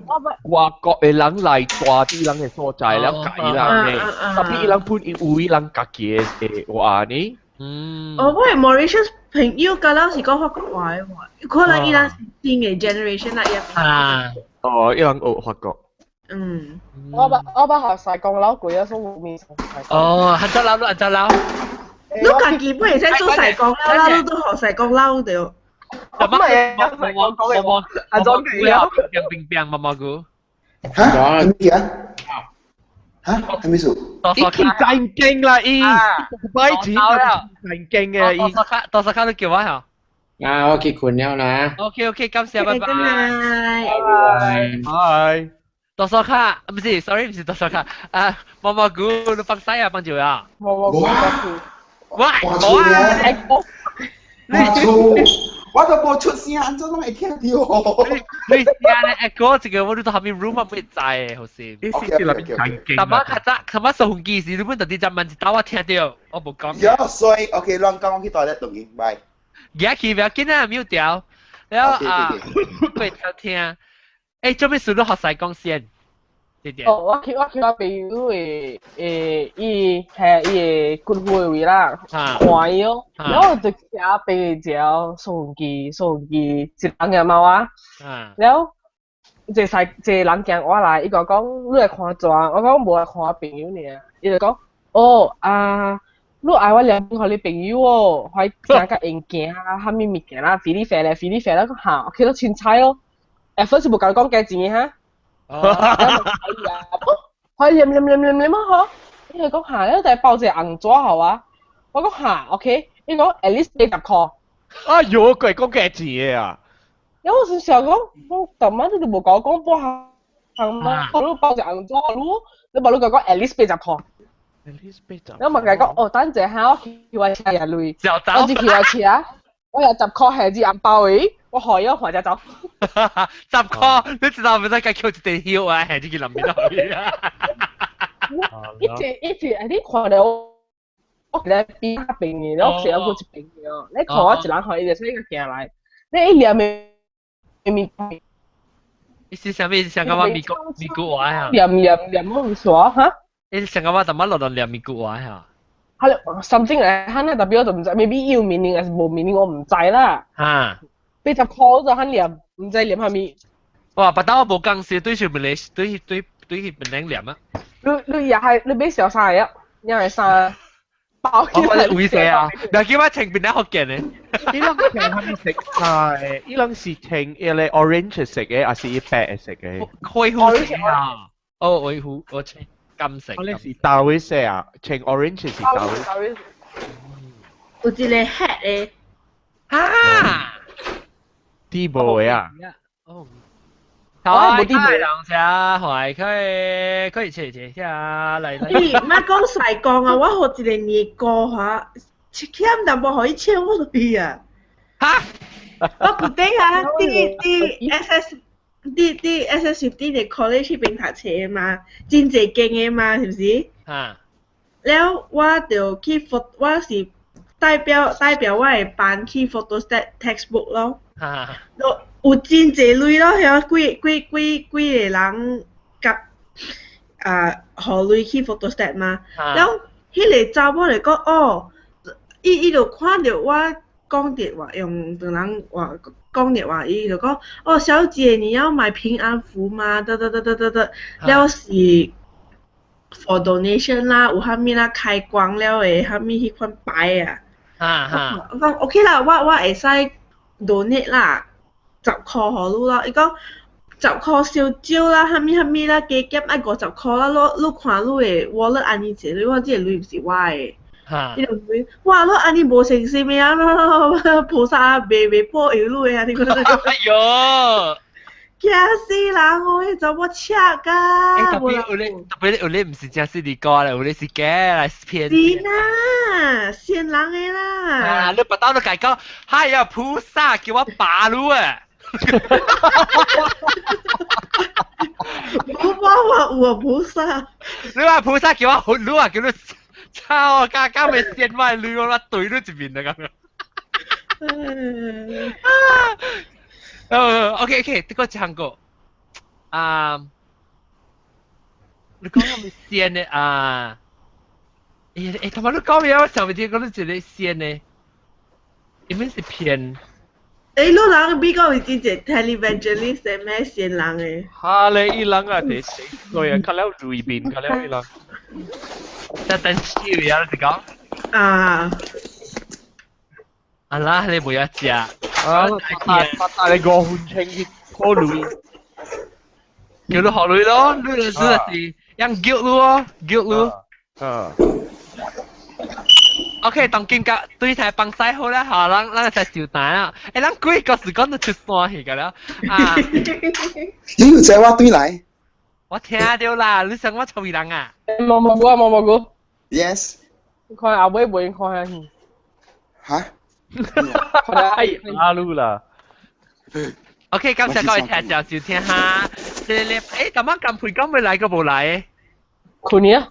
外國嘅人來住佇人嘅所在，了解伊人嘅，特別伊人本有伊人家己嘅話呢。哦，我係 Mauritius 朋友，甲咱是講法國話嘅話，可能伊人是新嘅 generation 啦，伊啊。哦，伊人學法國。我捌學西貢樓過啊，所以冇面。哦，按怎樓，你按怎樓？你家己本會使做西貢樓啦，你都學西貢樓對。我我我我阿莊佢啊，冰冰冰毛毛菇。嚇？咩啊？嚇？係咩事？伊去真經啦，伊擺錢真經嘅伊。多少卡？多少卡都叫我嚇。啊，我去睏了啦。 OK OK，感謝，拜拜。拜拜。拜。多少卡？唔是，sorry，唔是多少卡。啊，毛毛菇，你放西啊，放住啊。毛毛菇，喂，冇啊。你出。我都無出聲，按怎攏會聽到？你你咧，echo 這個我都到後面 room 啊，不會知嘅，好似。你是那邊真經。但係較早，較早收音機時，你本特啲只問一打我聽到，我無講。有，所以 OK，亂講，我去 toilet 轉去，拜。而家去不要緊啊，沒掉。然後啊，過聽聽。欸，做咩事都學西講先？哦，我去我朋友的伊係伊的骨灰位啦，看伊哦，然後就徛爬一條收音機，收音機一人嘅貓啊，然後一個西一個人行我來，伊就講你來看怎？我講無來看我朋友爾，伊就講哦啊，你愛我念予你朋友哦，還行較用行啊，啥物物件啦，肥哩肥咧，肥哩肥咧，講哈，OK 都凊彩哦，at first 無共你講價錢哈。哦，念念念念念啊嗬！伊就講嚇，你就包一個紅紙予我，我講嚇，OK，伊講 at least 80箍。哎喲，佢講幾錢嘅啊？因為我是想講，我逐晚你都無共我講半項嘛，你包一個紅紙，你無你共我講 at least 80箍。 at least 80。我嘛共伊講，哦，等陣下我去我車入鐳，我只去我車，我有十箍係支紅包的，我予伊，我換只走。 10箍，你知道唔使計扣一地曉啊？係這個林邊度啊？一隻一隻，你看到我咧邊較邊嘅，我成日過一邊嘅哦。你看我一人予伊就使個行來，你一念的物，你是啥物？是想講我美國話啊？念念念我唔傻哈？你是想講我怎麼落到念美國話啊？係 something 嚟，佢那特別我就唔知，maybe 有 meaning 還是無 meaning 我唔知啦。80箍就肯念，唔知念啥物。哇！不但我無講是對是本來對對對本來念啊。你也係你買小衫啊？你係衫包起來。我為啥啊？嗱，叫我穿邊個福建的？伊人穿啥物色彩？伊人是穿伊個 orange 色的，還是伊白色的？灰灰色啊！哦，灰灰，我穿金色。我是大位色啊，穿 orange 是大位。有一個黑的。啊！啲無的啊。哦。好，開人車，懷佢佢切切下來來。你莫講西貢啊，我予一個年糕哈，欠淡薄予伊笑我去啊。哈？我舊底啊，佇 SS 佇 SS15 的 college 彼邊讀冊嘛，真濟間的嘛，是毋是？啊。了我就去 photo，我是代表我的班去 photostat textbook 咯。有真濟鐳咯，遐幾幾幾幾個人佮啊，予鐳去 photostat 嘛。了，彼個查某就講哦，伊就看著我講電話，用唐人話講電話，伊就講哦，小姐你要買平安符嗎？得得得得得得，了是 for donation 啦，有啥物啦開光了的，啥物彼款牌啊。哈哈。我講 OK 啦，我會使 donate 啦，10箍予你啦。伊講10箍燒少啦，啥物啥物啦，加減愛50箍啦。你看你的 wallet 按呢一個，我這個鐳毋是我的。伊就問，哇！你按呢無誠心的啊，菩薩袂保佑你的啊！你講。哎喲！驚死人哦！彼查某赤甲。欸，特別有咧，特別有咧，毋是正是你講咧，有咧是假來騙。是啦，騙人的啦。啊！你別當都共講，哎呀，菩薩叫我拔你啊！無我有菩薩。你話菩薩叫我，你話叫你操，加加咪先我你我對你一面啊咁樣。OK OK，這個唱歌啊，你講我咪先的啊？欸，他媽你講咩？我上面聽講你一個先的，伊們是騙。欸，你人美國是真濟 televangelist 的咩騙人的？哈咧，伊人啊，第四歲啊，較了瑞面，較了伊人。在等死啊！你講。啊。啊啦，你袂曉食。啊！發達你5分鐘去考慮，叫你學鐳咯，你就是用叫你哦，叫你。啊。 OK，當今個對台幫西好啦，嚇，咱會使上台啦。欸，咱幾個時間都出山去個了。啊。你有坐我對來？我聽到啦，你想我臭人啊？毛毛菇啊，毛毛菇。 Yes。你看阿尾袂看下去。嚇？阿魯啦。 OK，感謝各位聽眾收聽哈。這個欸，今晚咁陪講未來個無來？困去啊。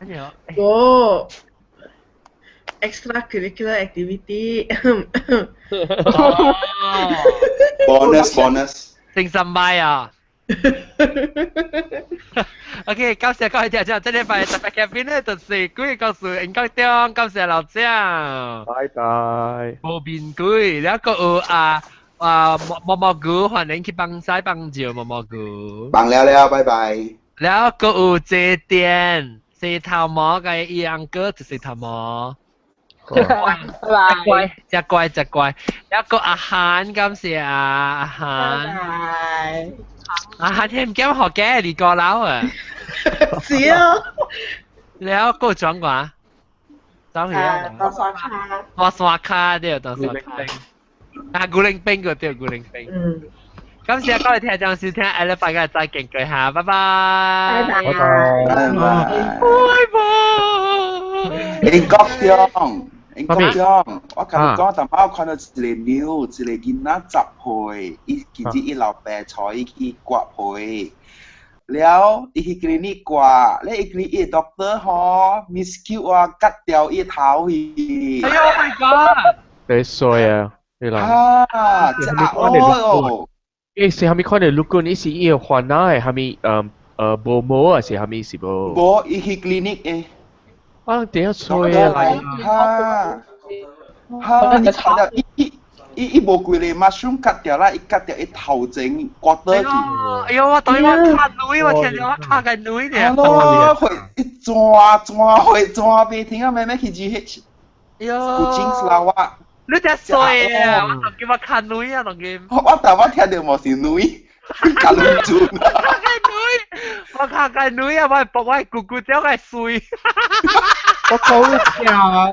哎呦。哦。Extracurricular activity。 Bonus bonus。精神麥啊！OK，感謝各位聽眾，這禮拜特別嘉賓呢，就是鬼故事英國中，感謝老蔣。拜拜。無面鬼，了個有啊啊毛毛菇，歡迎去幫西幫照毛毛菇。幫了了，拜拜。了個有這店，洗頭毛嘅伊翁哥就洗頭毛。拜拜。乖，真乖真乖。了個阿韓，感謝阿韓。拜拜。阿韓聽唔驚學嘅，你過樓啊？是啊。了個轉過，走去啊！大山卡。大山卡對，大山卡。啊，古靈兵個對，古靈兵。嗯。感謝各位聽眾收聽，下禮拜嘅再見佢下，拜拜。拜拜。拜拜。拜拜。英國中，英國中，我共你講，淡薄我看到一個 news，一個囡仔10歲，伊其實伊老爸帶伊去割皮，了伊去 clinic 割，咧伊 clinic doctor 吼，miscue 啊，割掉伊頭去。哎呦，Oh my god！你衰啊，你人。啊，這啊哦。欸，是蝦米款的？如果你是伊個煩惱的，蝦米無毛啊，是蝦米是無？無，伊去 clinic 的。啊，等下衰啊！哈，哈，你看到伊伊無規個 mushroom 割掉啦，伊割掉伊頭前割倒去。哎呦，我等於我卡女，我聽到我卡個女呢。咯，會一轉轉會轉袂停啊，慢慢去 GH。哎呦。古井是啦，我。你真衰啊！我當叫我卡女啊，當叫。我但我聽到無是女。卡女主。卡個女，我卡個女啊！我我姑姑叫個衰。我講聽，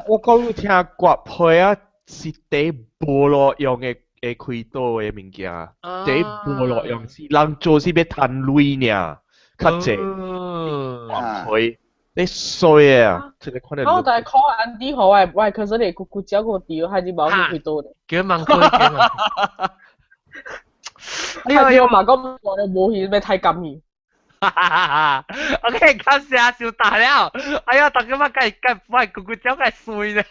我講聽割皮啊，是第無路用的會開刀的物件，第無路用是人做是欲趁鐳爾，較濟割皮，你衰啊！這個看我但係 call 安迪好，我我可是你姑姑叫我丟，還是冇去開刀的。叫問佢，叫問。哎呀，嘛講我哋冇去，咩太監去。 OK，感謝收大了。哎呀，大家嘛，計計我姑姑叫計衰咧。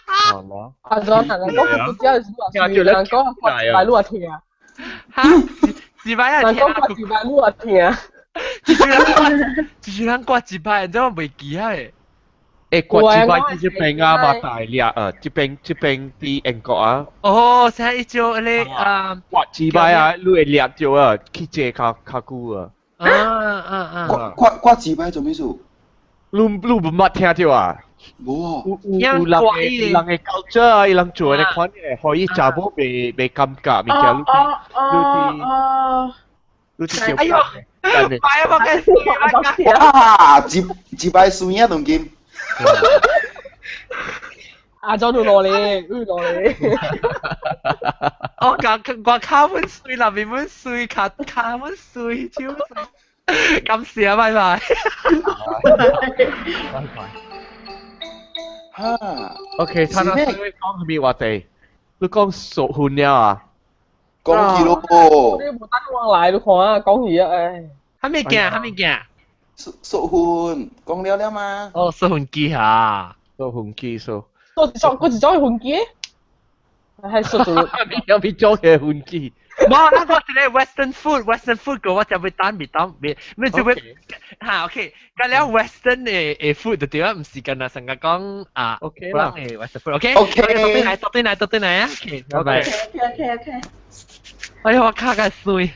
啊，咗人講姑姑叫是話衰，人講刮白鹿聽。哈？一擺啊人講刮一擺鹿聽。一世人刮一擺，你知我袂記啊？欸，刮一擺這邊啊嘛大粒啊，這邊這邊佇英國啊。哦，現在種咧啊。刮一擺啊，你會裂著啊，去坐較較久啊。啊啊啊！刮刮刮一擺做咩事？你你毋捌聽著啊？無。有人嘅人嘅 culture 啊，伊人做嘅款嘅，可以查某袂袂感覺物件，你哦你啲哎呦，擺啊！我嘅水啊！一一擺水啊，當今。阿莊你落嚟，你落嚟。我講我卡本水，那邊本水，卡卡本水，超水。感謝啊，拜拜。拜拜。哈，OK，他那講咩話題？你講熟婚了啊？講起咯。你無等我來，你看啊，講起啊，唉。還沒行，還沒行。熟熟婚講了了嗎？哦，熟婚機嚇。熟婚機熟。我一種，我一種婚機，係熟咗。有邊種嘅婚機？冇，我講一個 Western food，Western food 個我就會單未當未，咩就會嚇 OK。咁了 Western 嘅嘅 food 就對啊，唔是跟啊成日講啊 OK 啦，Western food，OK。 OK。到對來，到對來，到對來啊，OK，拜拜。 OK OK OK。哎呀，我卡個水。